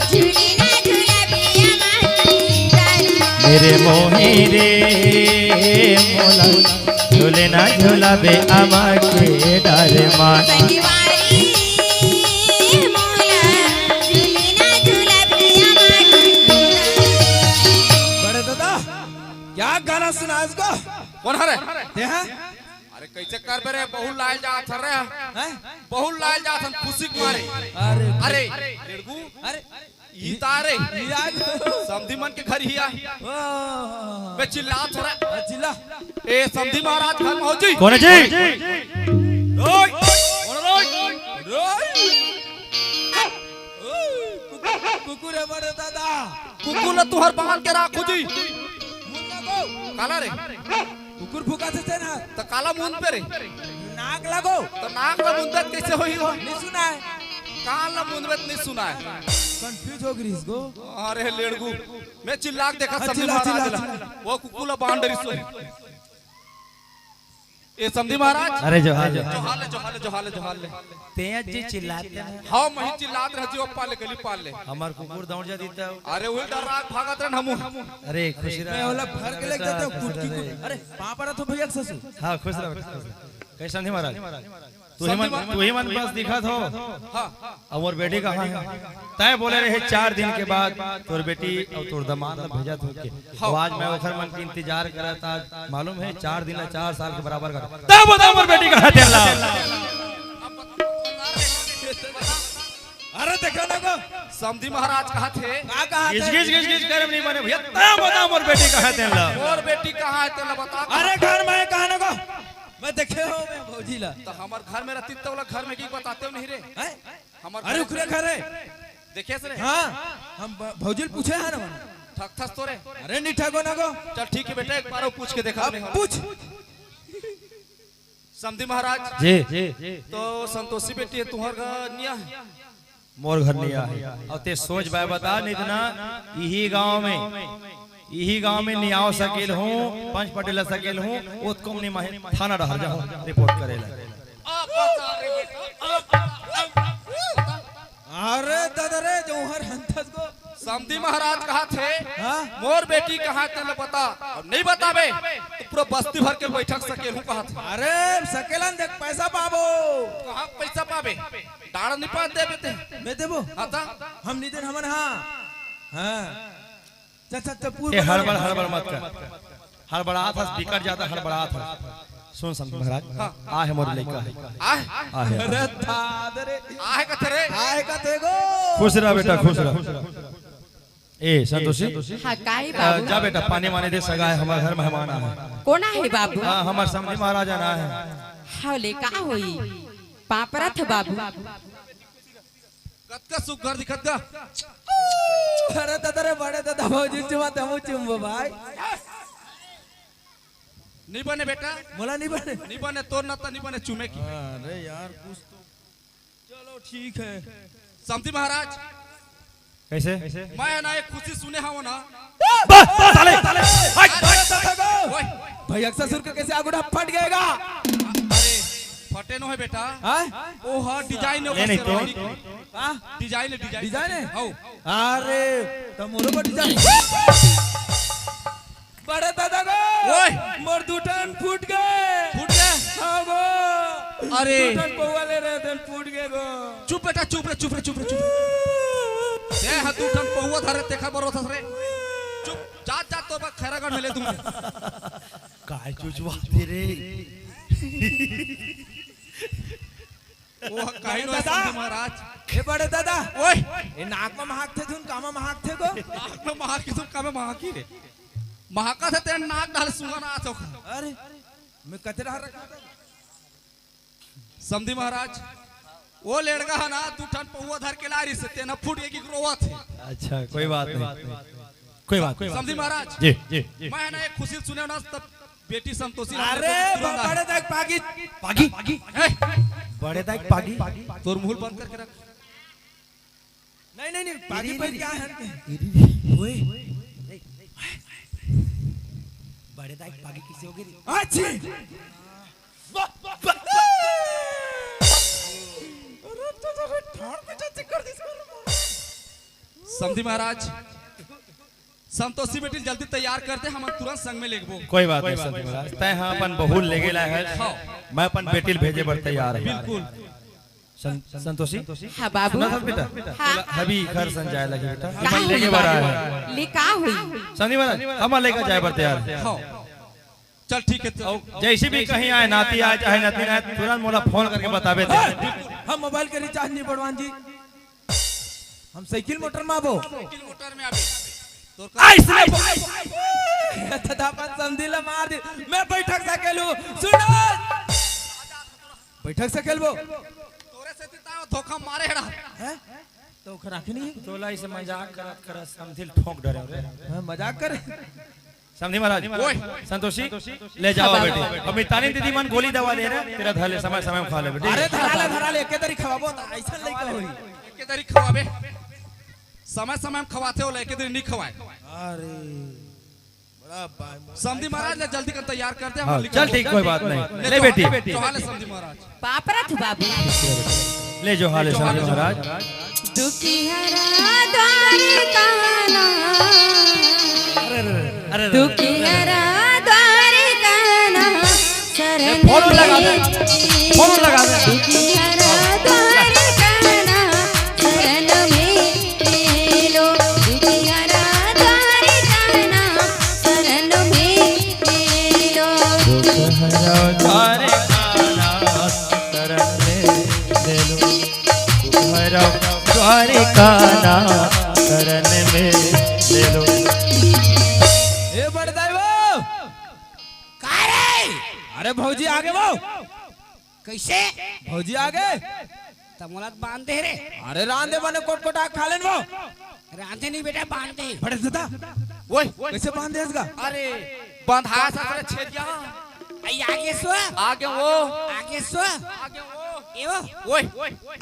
झूलना झूलबे आमा की डार मा। मेरे मोही रे मोला, झूलना झूलबे आमा के डार मा। संगवारी मोला, झूलना झूलबे आमा के डार मा। बड़े दादा, क्या गाना सुना इसको? कौन हरे? ते हैं? अरे कैसे करबे रे, बहुत लाल जात हन रे। हैं? बहुत लाल जात हन, खुशी के मारे। अरे, अरे, लड़कू, अरे, ई तारे। ई आज। समधी मन के घर ही आए। ओ। बे चिल्लात हरा। आ, चिल्ला। ए समधी महाराज घर में हो जी। कौन है जी? रोय। कौन रोय? रोय। ओए, कुकुर, कुकुर है बड़े दादा। कुकुर ला तुहर बांध के राखू जी। मुन्ना को। काला रे। कुकुर फुका से ना। त काला मुंद पे रे। नाक लगो। त नाक ला मुंदत कैसे होई हो? नहीं सुना है। कान ला मुंदबे त नहीं सुना है। कंफ्यूज हो गई इसको। अरे लेड़गू, मैं चिल्ला के देखा हाँ, समधी चिल्ला, महाराज चिल्ला, ला। चिल्ला। वो कुकुर ला बांध डरी सो। ए समधी महाराज। अरे जोहार ले। जोहार ले, जोहार ले, जोहार ले, जोहार ले। तेज जी चिल्लाते हैं। हाँ, मही चिल्लात रह जी, ओ पाले, गली पाले। हमार कुकुर दौड़ जा देता है। अरे, उही डर रहा, भागत रहन हमू। अरे, खुश रह। मैं ओला भर के लेके जाते हूँ, खुश कुटकी रह। कुट-, अरे, पाँव पड़त हो भैया के ससुर। हाँ, खुश रह, खुश रह। कैसे समधी महाराज? तू ही मन, समधी तू ही मन बस दिखत हो। हाँ। अब मोर बेटी कहाँ है? तय बोले रहे चार दिन के बाद तोर बेटी और तोर दामाद ला भेजत हो के। हाँ। तो आज मैं ओखर मन के इंतजार करत, आज मालूम है, चार दिन ला चार साल के बराबर कर। तब बता मोर बेटी कहाँ तेला। अरे देखो ना को। समधी महाराज कहा थे। का कहा थे? गिज, गिज, गिज, गिज करे नहीं बने भैया, तब बता मोर बेटी कहाँ तेला। मोर बेटी कहाँ है तेला बता। अरे घर में कहा ना को। मैं देखे हो मैं भौजी ला। तो हमार घर में रहती तो वाला घर में की बताते हो नहीं रे। हैं? हमार अरे घर उकरे घर है। देखे से रे? हाँ, हम ब-, भौजी ल पूछे हैं ना मन। ठक थस तो रे। अरे नहीं ठगो ना को। चल ठीक है बेटा, एक बार और पूछ के देखा अब नहीं हम। पूछ। समधी महाराज। जी। तो संतोषी बेटी है, तुम्हार घर निया है? मोर घर निया है। अब ते सोच बाय बता, नहीं इतना इही गांव में, इही गांव में नियाव सकेल हूँ, पंच पटेल सकेल हूँ, ओतको नहीं माहे थाना डहर जाओ, रिपोर्ट करे ला। अरे दादा रे, जो हर हंथस को। समधी महाराज कहा थे, हाँ? मोर बेटी कहाँ तेला बता, और नहीं बताबे, तो पूरा बस्ती भर के बैठक सकेल हूँ कहा थे। अरे सकेलन देख, पैसा पाबो। कहाँ पैसा पाबे? डाड़ा नहीं पान देबे ते। मैं देबो। हाँ ता? हम नहीं देन, हमन हाँ। हाँ। चल, चल, चल, पूरा ए, बता। हड़बड़, हड़बड़ मत कर। हड़बड़ात हस, बिकट ज्यादा हड़बड़ात हस। सुन समधी महाराज, हाँ। आ है मोर लइका है। आ है? आ है। अरे दादा रे। आ है कथे रे? आ है कथे गो। खुश रह बेटा, खुश रह। ए, संतोषी। हाँ, काहे अ, बाबू? जा बेटा, पानी वानी दे, सगा है, हमार घर मेहमान आ है। कौन आ है बाबू? हाँ, हमार समधी महाराज आना है। हाँ, ले, का होई? पापरा था बाबू। कतका सुग्घर दिखत गा। अरे दादा रे, बड़े दादा भौजी चुमा तमु चुम्बो भाई। नहीं बने बेटा। मोला नहीं बने। नहीं बने, तोर ना तो नहीं बने चुमे की। अरे यार, कुछ तो। चलो ठीक है। समधी महाराज। कैसे? मैं ना एक खुशी सुने हूँ ना। बस, साले, हट। अरे दादा गो। ओए। भैया के ससुर के कैसे आगुड़ा फट गएगा? अरे, फटे नो है बेटा। हाँ? ओ हाँ, डिजाइन है, नहीं, नहीं, तो? हाँ? डिजाइन है, डिजाइन। डिजाइन है? हाँ। अरे, तो मोरो को डिजाइन। बड़े दादा गो। ओए। मोर दू ठन फूट गए। फूट गए? हाँ गो। अरे। दू ठन पौवा ले रहे थे, फूट गए गो। चुप बेटा, चुप रे, चुप रे, चुप रे, चुप रे। ते ह दू ठन पौवा धरे, तेखर बर रोथस रे। चुप, जा, जा, तो बा खैरागढ़ में ले दूंगा। काय चुचवाथे रे? वो काही बड़े दादा। संधू महाराज। ए बड़े दादा। ओए। ए नाक में महाकथे धुन, कामा महाकथे को? नाक में महाकी धुन, कामा महाकी रे। महाका थे तेन नाक डाल सुंगा ना आथो। अरे, मैं कचरा रखा था। समधी महाराज, वो लेड़गा है ना, दू ठन पौवा धर के ला रही से, तेना फूट के गिर रोवत है। अच्छा, कोई बात नहीं, कोई बात नहीं। समधी महाराज, जी, जी। मैं है ना, एक खुशी सुने ना, तब बेटी संतोषी अरे, बड़े दाई पागी, पागी, पागी। ए, बड़े दाई पागी। तोर मुंह बंद करके रख। नहीं, नहीं, नहीं, पागी पर क्या है? ओए, बड़े दाई पागी किसे हो गई? अच्छी। समधी महाराज, संतोषी बेटी जल्दी तैयार कर दे, हमन तुरंत संग में लेगबो। कोई बात नहीं, संत महाराज, तैं ह अपन बहू लेगे ला है, हाँ। मैं अपन बेटी ल भेजे बर तैयार है। बिल्कुल। सं-, संतोषी, हाँ बाबू। सुना था बेटा? हाँ। अभी घर सन जाए लगे बेटा, का हमन लेगे बर आए हैं। ले का हुई? संत महाराज, हमन लेके जाए बर तैयार है। हाँ। चल ठीक है, तो जैसे भी कहीं आए, नाती आए चाहे नाती आए, तुरंत मोला फोन करके बताबे ते। हाँ, बिल्कुल। हम मोबाइल के रिचार्ज नहीं बढ़वान जी, हम साइकिल मोटर में आबो। साइकिल मोटर में आबे। तोर का ऐसने बोल। दादा अपन समधी ला मार दे। मैं बैठक सकेलू। सुनो। बैठक सकेलबो। तोरे से तिता धोखा मारे हेड़ा। हैं? तो ओखर आँखी नहीं है? तोला इसे मजाक करत करत समधी ल ठोक डरे रे। हाँ, मजाक करे। समधी महाराज, ओए। संतोषी, ले जाओ हाँ, बेटी। बाबा। अब मितानी दीदी मन गोली दवा दे रहे, तेरा धर ले, समय समय में खा ले बेटी। अरे धरा ले, धरा ले, एके दरी खवाबो, त ऐसा लइका होई। एके दरी खवाबे, समय समय में खवाथे हो, एके दरी नहीं खवाए। अरे, बड़ा बाय-, समधी महाराज ले जल्दी कर तैयार कर दे, हम हाँ, निकल चल ठीक, कोई बात नहीं। ले ले बेटी। चौहान ले समधी महाराज। पापरा थे बाबू। ले जो हाले समधी महाराज। दुखी हरा द्वारिका ना। अरे, अरे, अरे, अरे, अरे। दुखी हरा द्वारिका ना। शरण फोन लगा दे। में फोन लगा दे। दुखी हरा द्वारिका ना। शरण में ले लो। दुखी हरा द्वारिका ना। शरण में ले लो। दुख हरा द्वारिका ना। शरण में ले लो। दुख हरा द्वारिका ना। शरण में ले लो। ए बड़दाई वो। का रे? अरे भौजी आगे वो। कैसे? भौजी आगे। त मोला त बांध दे रे। अरे रांधे बने कोट कोट आग खा लेन वो। रांधे नहीं बेटा, बांध दे। बड़े दादा। ओए। कैसे बांध दे इसका? अरे, बंधा ससुर छेदिया। आई आगे सो। आगे वो। आगे सो। आगे वो। ए वो। ओए।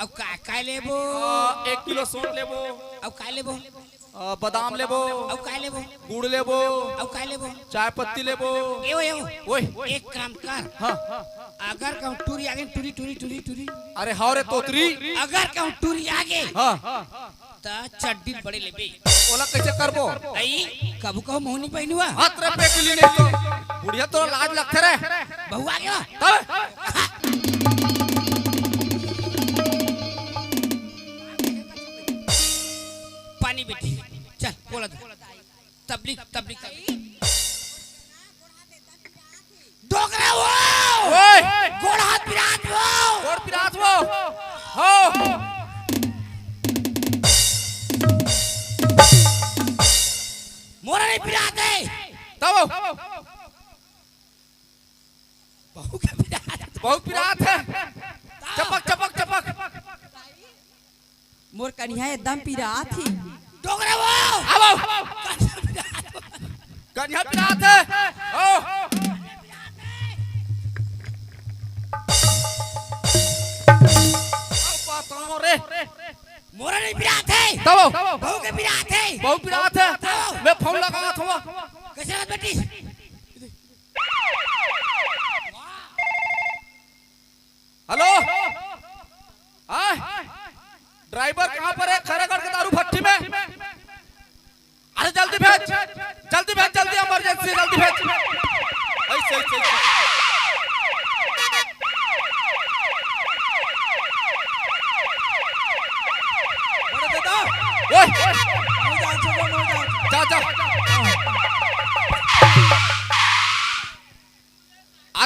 अब का, का लेबो? आ, एक किलो सौंठ लेबो। अब का लेबो? अ, बादाम लेबो। अउ काय लेबो? गुड़ लेबो। अउ काय लेबो? चाय पत्ती लेबो। एवो, एवो। ओए। एक काम कर। हाँ। अगर कहूँ टूरी आगे, टूरी, टूरी, टूरी, टूरी। अरे हाँ रे तोतरी। अगर कहूँ टूरी आगे। हाँ। त चड्डी बड़े लेबे। ओला कैसे करबो? आई, कभू कहूँ मोहनी पहनुआ। हाथ रे पेटली नहीं तो। बुढ़िया तो लाज लगथे रे। बहू आगे वा। तब? पानी बेटी, चल, बोला दे। तबलीग, तबलीग, तबलीग। डोकरा वो! ओए! गोड़ हाथ पिरात वो! गोड़ पिरात वो! हो! मोरा नहीं पिरात है। तब? बहू के पिरात। बहू पिरात है। तब? चपक, चपक, चपक। मोर कनिहा एकदम पिरात ही। डोकरा वो! आबो! कनिहा पिरात है। ओ! अब बात सुनो रे। मोरा नहीं पिरात है। तब? बहू के पिरात है। बहू पिरात है। तब? मैं फोन लगा था। कैसे बात बेटी? हेलो, हाँ, ड्राइवर कहाँ पर है? खैरागढ़ के दारू भट्टी में। अरे जल्दी भेज, जल्दी भेज, जल्दी, इमरजेंसी, जल्दी भेज। ऐसे, ऐसे, ऐसे।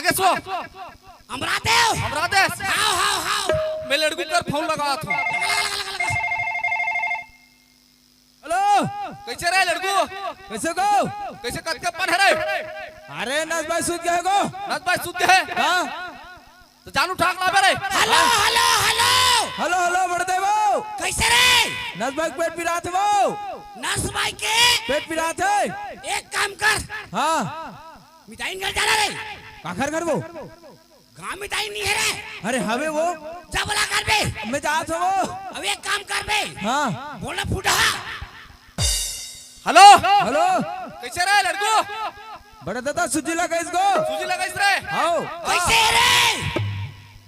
केसो? अमरादेव। अमरादेव। हाव, हाव, हाव। मैं लड़कू कर फोन लगात हूँ। लगा, लगा, लगा, लगा। हेलो। कैसे रे लड़कू? कैसे गो? कैसे कतके पन हे रे? अरे नस भाई सुत गए गो। नस भाई सुत गए? हाँ। तो जानू ठाक लाबे रे। Hello, hello, hello. Hello, hello, बड़े भाई वो। कैसे रे? नस भाई के पेट पिरात हे वो। नस भाई के? पेट पिरात हे। एक काम कर। हाँ। मिताइन घर जाना रे। काखर घर वो? गांव में दाई नहीं है रे। अरे हवे वो। जब ला कर बे। मैं जात हूँ वो। अब एक काम कर बे। हाँ। बोलना फूटा। हेलो। हेलो। कैसे रे लड़कू? बड़े दादा सुजी लगाइस गो। सुजी लगाइस रे। हाव। कैसे रे?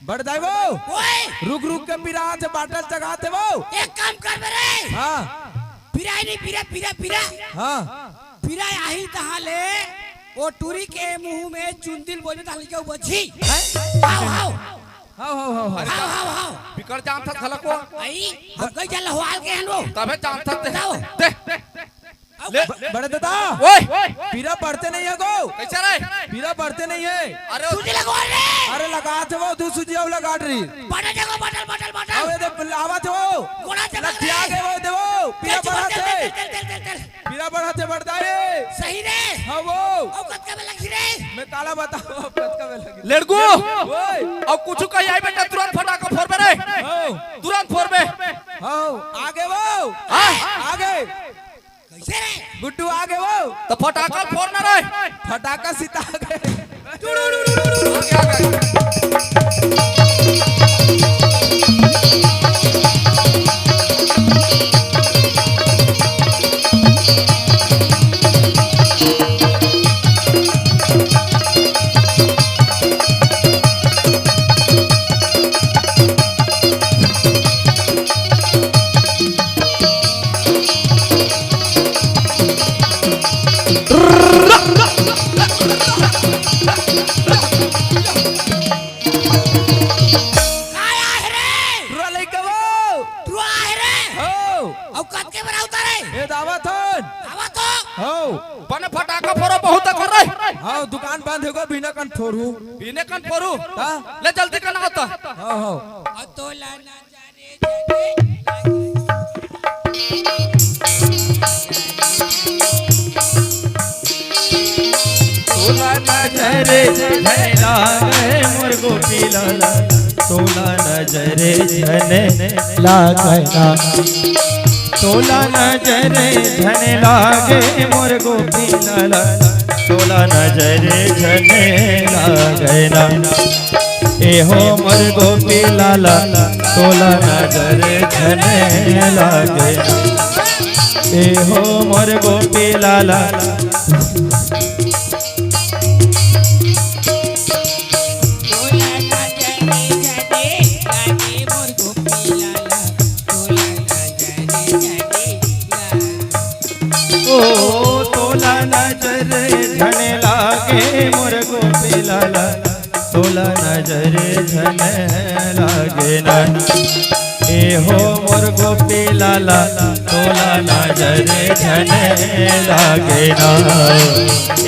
बड़े दाई वो। ओए। रुक रुक के पिरात हे, बाटल जगात हे वो। एक काम कर बे रे। हाँ। पिराई नहीं, पिरा, पिरा, पिरा। हाँ। पिराई आही तहाँ ले, ओ टूरी के मुंह में चुंदिल बोले तहाँ ले के बची। हैं? हाव, हाव। हाव, हाव, हाव, हाव। हाव, हाव, हाव। बिकट जानथस घलक वो। आई, हम कई जन लहवाल के हन वो। तभे जानथस ते। बताओ। दे। आओ ले। कर। बड़े दादा। ओए। पीरा बढ़ते नहीं है गो। कैसे रे? पीरा बढ़ते नहीं है। अरे सुजी लगवा रे। अरे लगात हे वो, दू सुजी अउ लगात रही। बटल जगह, बटल, बटल, बटल। अबे दे, आवत हे वो। गोड़ा जगह लठिया रे। गए वो, दे वो। पीरा चल, चल, बढ़त चल, हे। चल, चल, चल, चल, चल। पीरा बढ़त हे, बढ़त हे। सही रे। हाँ वो। अउ कतका में लगही रे? मैं काला बताओ, कतका में लगही। लड़कू। ओए। अब कुछ कही आई बेटा, तुरंत फटाका फोर बे रे। हाँ। तुरंत फोर बे। हाँ, आगे वो। हाँ। आगे। कैसे रे? गुड्डू आगे वो। तो फटाका फोर ना रे। फटाका सीता आगे। काय आहे रे? टुरा लइका वो। टुरा आहे रे? हो। अउ कतके बरावता रे? ए दावत हन। दावत हो? हो। बने फटाका फोरो बहुत कर रे। हाँ, दुकान बंद होगा, बिना कन फोरू। बिना कन फोरू? हाँ। ले जल्दी करना होता। हो, हो। अ तो लाना तोला नजर झन लागे मोर गोपी लाला, तोला नजर झन लागे ना। तोला नजर झन लागे मोर गोपी लाला, तोला नजर झन लागे ना। ए हो मोर गोपी लाला, तोला नजर झन लागे। ए हो मोर गोपी लाला। ओ तोला नजर झन लागे मोर गोपी लाला, तोला नजर झन लागे ना। ए हो मोर गोपी लाला, तोला नजर झन लागे ना।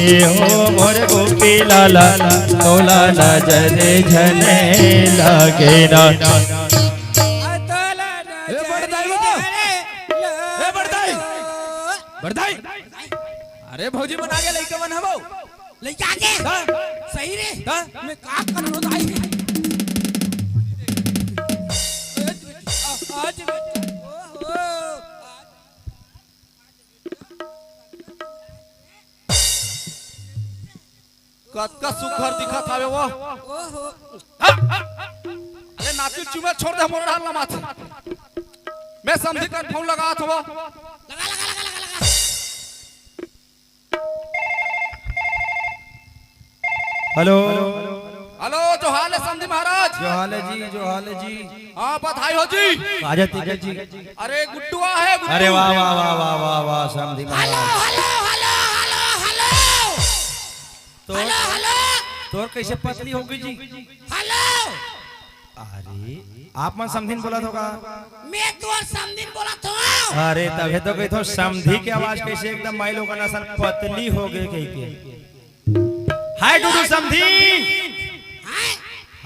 ए हो मोर गोपी लाला, तोला नजर झन लागे ना। ए बड़दाई वो। ए बड़दाई। बड़दाई। अरे भौजी मन आगे लइका मन हवो। लइका आगे। हाँ। सही रे। हाँ। मैं का करनो दाई। आज ओहो। कतका सुघर दिखत हावे वो। ओहो। हाँ। अरे नाती चुमे छोड़ दे मोर डाल ना माथे। मैं समधी कन फोन लगात हवो। लगा, लगा, लगा, लगा, लगा। हेलो। हेलो, जोहार ले समधी महाराज। जोहार ले जी, जोहार ले जी। हाँ, बधाई हो जी। राजा तिलक जी। अरे गुड्डू आहे, गुड्डू। अरे वाह, वाह, समधी हेलो, महाराज। Hello, hello, hello, hello. तो हेलो, हेलो। तोर कैसे पतली हो गई जी? हेलो। अरे, आप मन समधिन बोलत हो का? मैं तोर समधिन बोलत हूँ। अरे, तभे तो कहिथो समधी के आवाज कैसे एकदम माई लोगन असन पतली हो गए कहि के। हाय टूटू समधी।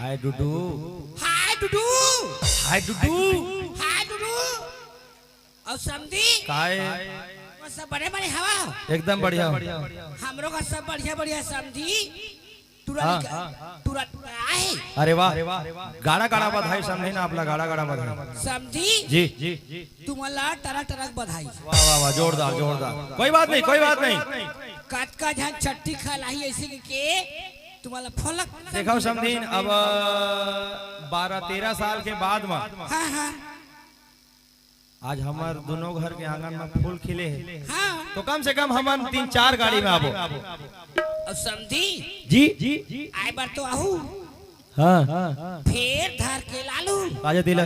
हाय डुडू। हाय डुडू। हाय डुडू। हाय डुडू। अउ समधी? काय? वो सब बड़े बड़े हवा? एकदम बढ़िया। हमरो का सब बढ़िया बढ़िया समधी। तुरंत हाँ। निकल, तुरंत आए। अरे वाह। गाड़ा गाड़ा बधाई समधी ना, आपला गाड़ा गाड़ा बधाई। समधी? जी। तुमला टरक टरक बधाई। वाह, वाह, वाह, जोरदार, जोरदार। कोई बात नहीं, कोई बात नहीं। कतका झन छट्ठी खा लाही ऐसे के, तुमला फोलक। देखो समधीन, अब बारह तेरह साल के बाद में हाँ, हाँ। आज हमर दोनों घर के आंगन में फूल खिले हे। हाँ। तो कम से कम हमन तीन चार गाड़ी में आबो। अब समधी? जी। आए बर तो आहू। हाँ। फेर धर के लालू। काजे तिला?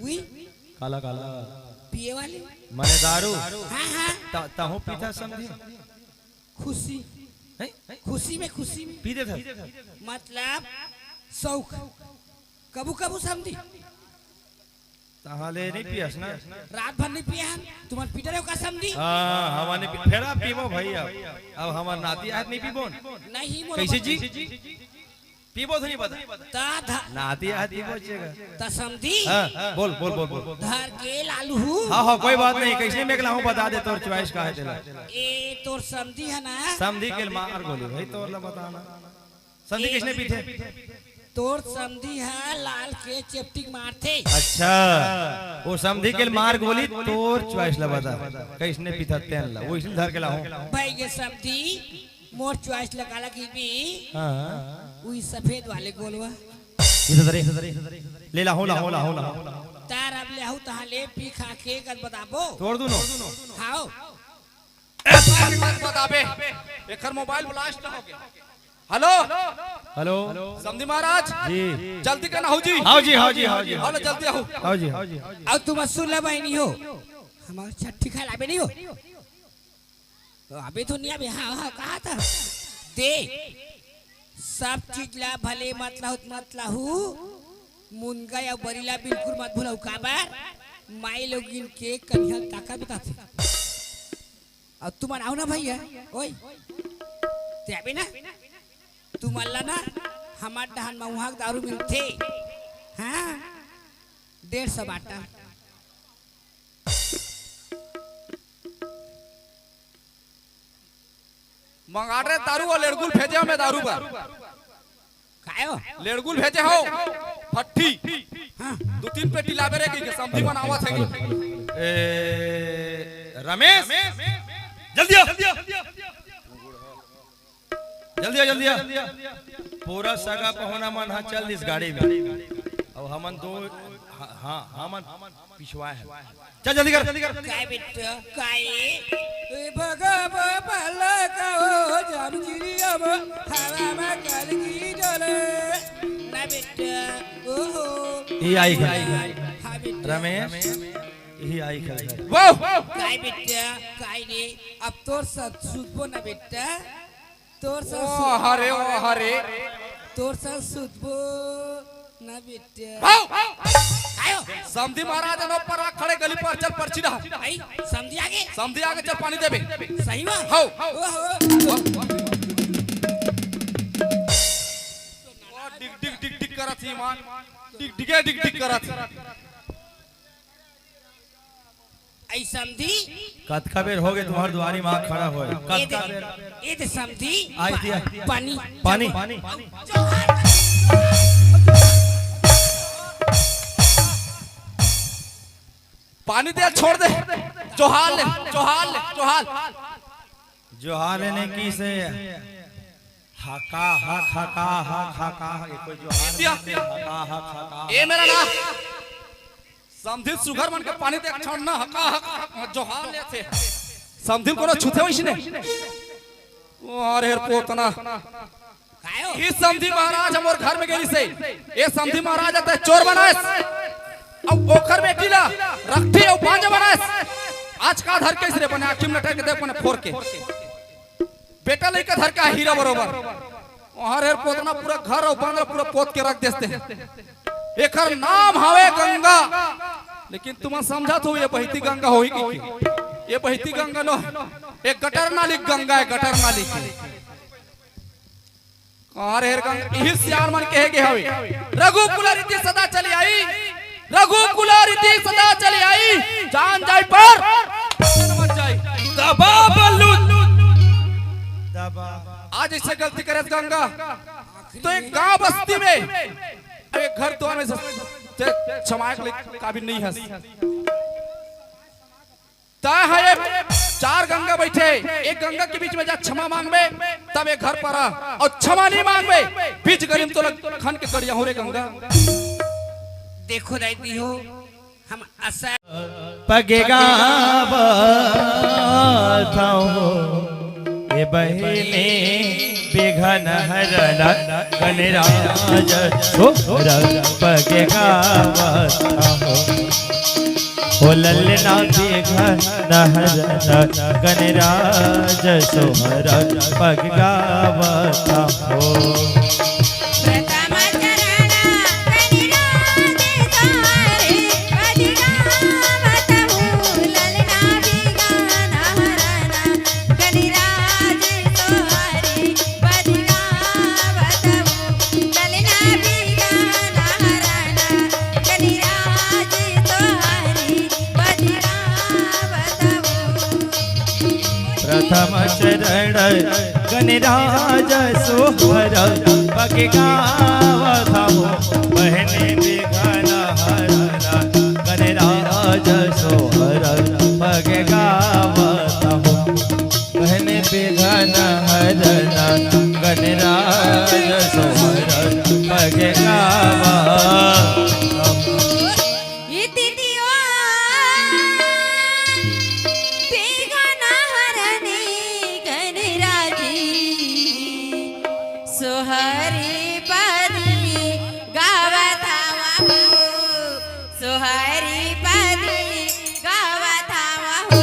उई। काला, काला। पिए वाली। मने दारू। हाँ, हाँ। त-, तहूँ पीथा समधी? खुशी। हैं? खुशी में, खुशी में। पी देथा? मतलब शौक। कबू कबू समधी। तहां ले नहीं पियस ना? रात भर नहीं पिया हम। तुम्हार पीटर हो का समधी? हाँ, हवा नहीं पी-, फेर आप पीबो भाई अब। अब हमार नाती आज नहीं पीबो न। नहीं, मोर कैसे बता। जी? पीबो तो नहीं बता। ता धा- नाती आज पीबो चेगा। ता समधी? हाँ, बोल, बोल, बोल, बोल। धर के लालू हूँ। हाँ, हाँ, कोई बात नहीं। कैसे में लाहूँ बता दे तोर choice का है तेला। ए, तोर समधी है ना? समधी के मार गोली भाई, तोर ला बताना। समधी ए, किसने पीठे? तोर समधी है लाल के चेपटिक मारथे। अच्छा, वो समधी के मार गोली, तोर choice ला बता। किसने पीठा तेन ला, वो इसलिए धर के लाहूँ। भाई ये समधी मोर choice लगा लगी भी। हाँ। उही सफेद वाले गोलवा। इधर धरे। ले लाहूँ, लाहूँ, लाहूँ, लाहूँ। तार अब ले आहू तहाँ ले पी खा के गद बताबो। तोड़ दूँ नो। हाओ। ए, बात मत बताबे। एकर mobile blast हो गया। Hello। Hello। समधी महाराज। जी। जल्दी करना हो जी। हाओ जी, हाओ जी, हाओ जी। हाओ, जल्दी आओ। हाओ जी, हाओ जी। अब तुम सुन ले बहनी हो। हमार छट्ठी खा लाबे नहीं हो। तो अभी तो नहीं, अभी हाँ, हाँ, कहा था। दे। सब चीज ला भले मत लाहू, मत लाहू। मुनगा या बरीला बिल्कुल मत भूलाऊ। काबर? माई लोगिन के कनिहा ताका बताथे। अउ तुमन आओ ना भैया, ओए, ते आबे ना, तुमन ला ना, हमार डहान म उहाँ के दारू मिलथे, हाँ, डेढ़ सौ बाटल। मंगा रे दारू अउ लेड़गुल भेजे हमें दारू बर। कायो? लेड़गुल भेजे हो, फट्ठी। हाँ। दू तीन पेटी लाबे रे, कि समधी मन आवत हे। ए, रमेश, जल्दी आ। जल्दी आ, जल्दी आ। पूरा सगा पहुना मन हा चल दिस गाड़ी में। अब हमन दो, हाँ, हाँ, हमन पिछवाए हे। चल जल्दी कर, जल्दी कर। काय बिट्टू, काय? ए भगा बाबा लगा ओ जामगिरी अब हवा में कलगी डोले। ना बिट्टू, ओहो। ये आई घर। हाँ बिट्टू। रमेश, ये आई घर। वाह! काय बिट्टू, काय रे? अब तोर साथ सुतबो ना बिट्टू। तोर साथ ओ सुत- हरे, ओ हरे। तोर साथ सुतबो ना बिट्टू। हाव। कायो? समधी महाराज अन ऊपर आ खड़े गली पर चल पर्ची डहा। आई, समधी आगे? समधी आगे चल पानी देबे। सही में? हाव। ओहो। ओ डिग डिग डिग डिग करत ही मान। डिग डिगे डिग डिग करत ही। आई समधी। कतका बेर होगे तुम्हार दुआरी म खड़ा होय? ए दे, कतका बेर? ए दे समधी। आई दिया। पानी। पानी। पानी दे, छोड़ दे। जोहार ले, जोहार ले, जोहार। जोहार लेने की से हका हक, हका हक, हका हक, ये कोई जोहार दिया। नहीं है, हका हक, हका हक। ए मेरा ना। समधी सुघर मन के पानी देख छोड़ ना, हका हक, हक, जोहार लेथे। समधी कोनो छुथे वइसने। अरे पोतना। कायो? ई समधी महाराज हमर घर में गेली से। ए समधी महाराज अते चोर बनाएस। अब ओकर बेटी ला रखठी अउ बांझ बनाएस। आज का धर के इसरे बने आँखी में लटक के देख बने फोर के। बेटा लइका धर के हीरा बरोबर। ओहर हेर पोतना पूरा घर अउ बांध पूरा पोत के रख देते हैं। एकर नाम हवे गंगा। लेकिन तुमन समझत हो ये बहती गंगा होही कि? ये बहती गंगा नो, एक गटर नाली गंगा हे, गटर नाली। अरे हेर गंग, इही सियान मन कहे गे हवे, "रघुकुल रीति सदा चली आई, रघुकुल रीति सदा चली आई, जान जाय पर मत जाय।" दबा बल्लू। दबा। आज ऐसे गलती करे गंगा, तो एक गांव बस्ती में, एक घर दुआर में से, ते क्षमा के लिए काबिल नहीं हस। तय हे, चार गंगा बइठे, एक गंगा के बीच में जा क्षमा मांगबे, तब एक घर पर आ, अउ क्षमा नहीं मांगबे, बीच गली में तोला खन के करिया हो रे गंगा। देखो दाई जी हो, हम असल पग गावत हंव, ए बहिनी बिघन हरन गणराज सोहर पग गावत हंव। ओ ललना बिघन हरन गणराज सोहर पग गावत हंव। प्रथम चरण गणराज सोहर पग गावत हंव, ललना बिघन हरन गणराज सोहर पग गावत हंव, ललना बिघन हरन गणराज सोहर पग गावत हंव। प्रथम चरण गणराज सोहर पग गावत हंव, बहिनी बिघन हरन गणराज सोहर पग गावत हंव, बहिनी बिघन हरन गणराज सोहर पग गावत हंव। इति दियो बिघन हरनी गणराजी सोहरी पदी गावत हंव हो, सोहरी पदी गावत हंव हो।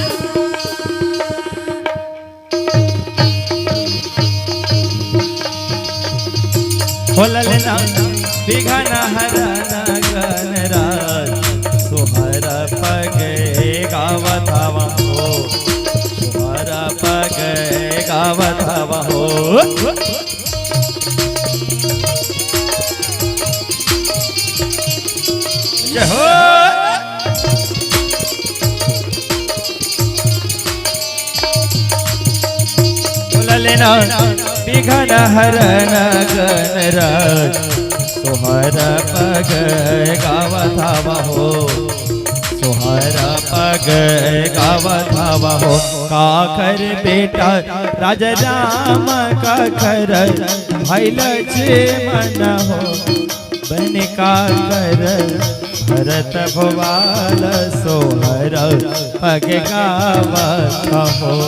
ओ ललना बिघन हरन गणराज सोहर पग गावत हंव हो, सोहर पग गावत हंव हो। जय हो। ओ ललना बिघन हरन गणराज सोहर पग गावत हंव हो, सोहर पग गावत हंव हो। काकर बेटा राजा राम, काकर भाई लक्ष्मण हो, बहिनी काकर भरत भुआल सोहर पग गावत हंव।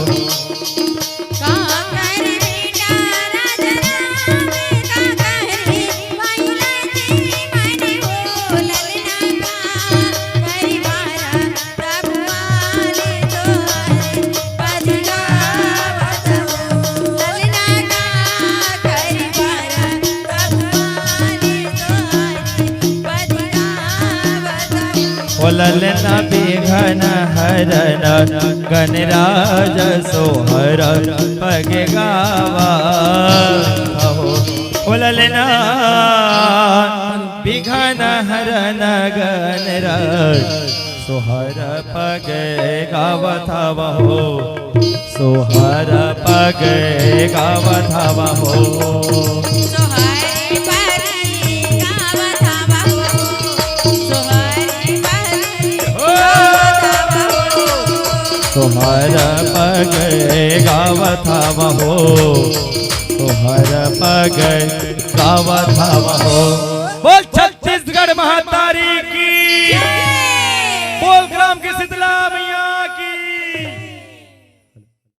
काकर बेटा राजा राम, काकर भाई लक्ष्मण हो, ललना काकर बारा ओ ललना बिघन हरन गणराज सोहर पग गावत हंव। ओ ललना बिघन हरन गणराज सोहर पग गावत हंव हो, सोहर पग गावत हंव हो। सोहर पग गावत हंव हो, सोहर पग गावत हंव हो। सोहर पग गावत हंव हो, सोहर पग गावत हंव हो। बोल छत्तीसगढ़ महातारी की। बोल ग्राम के शीतला मैया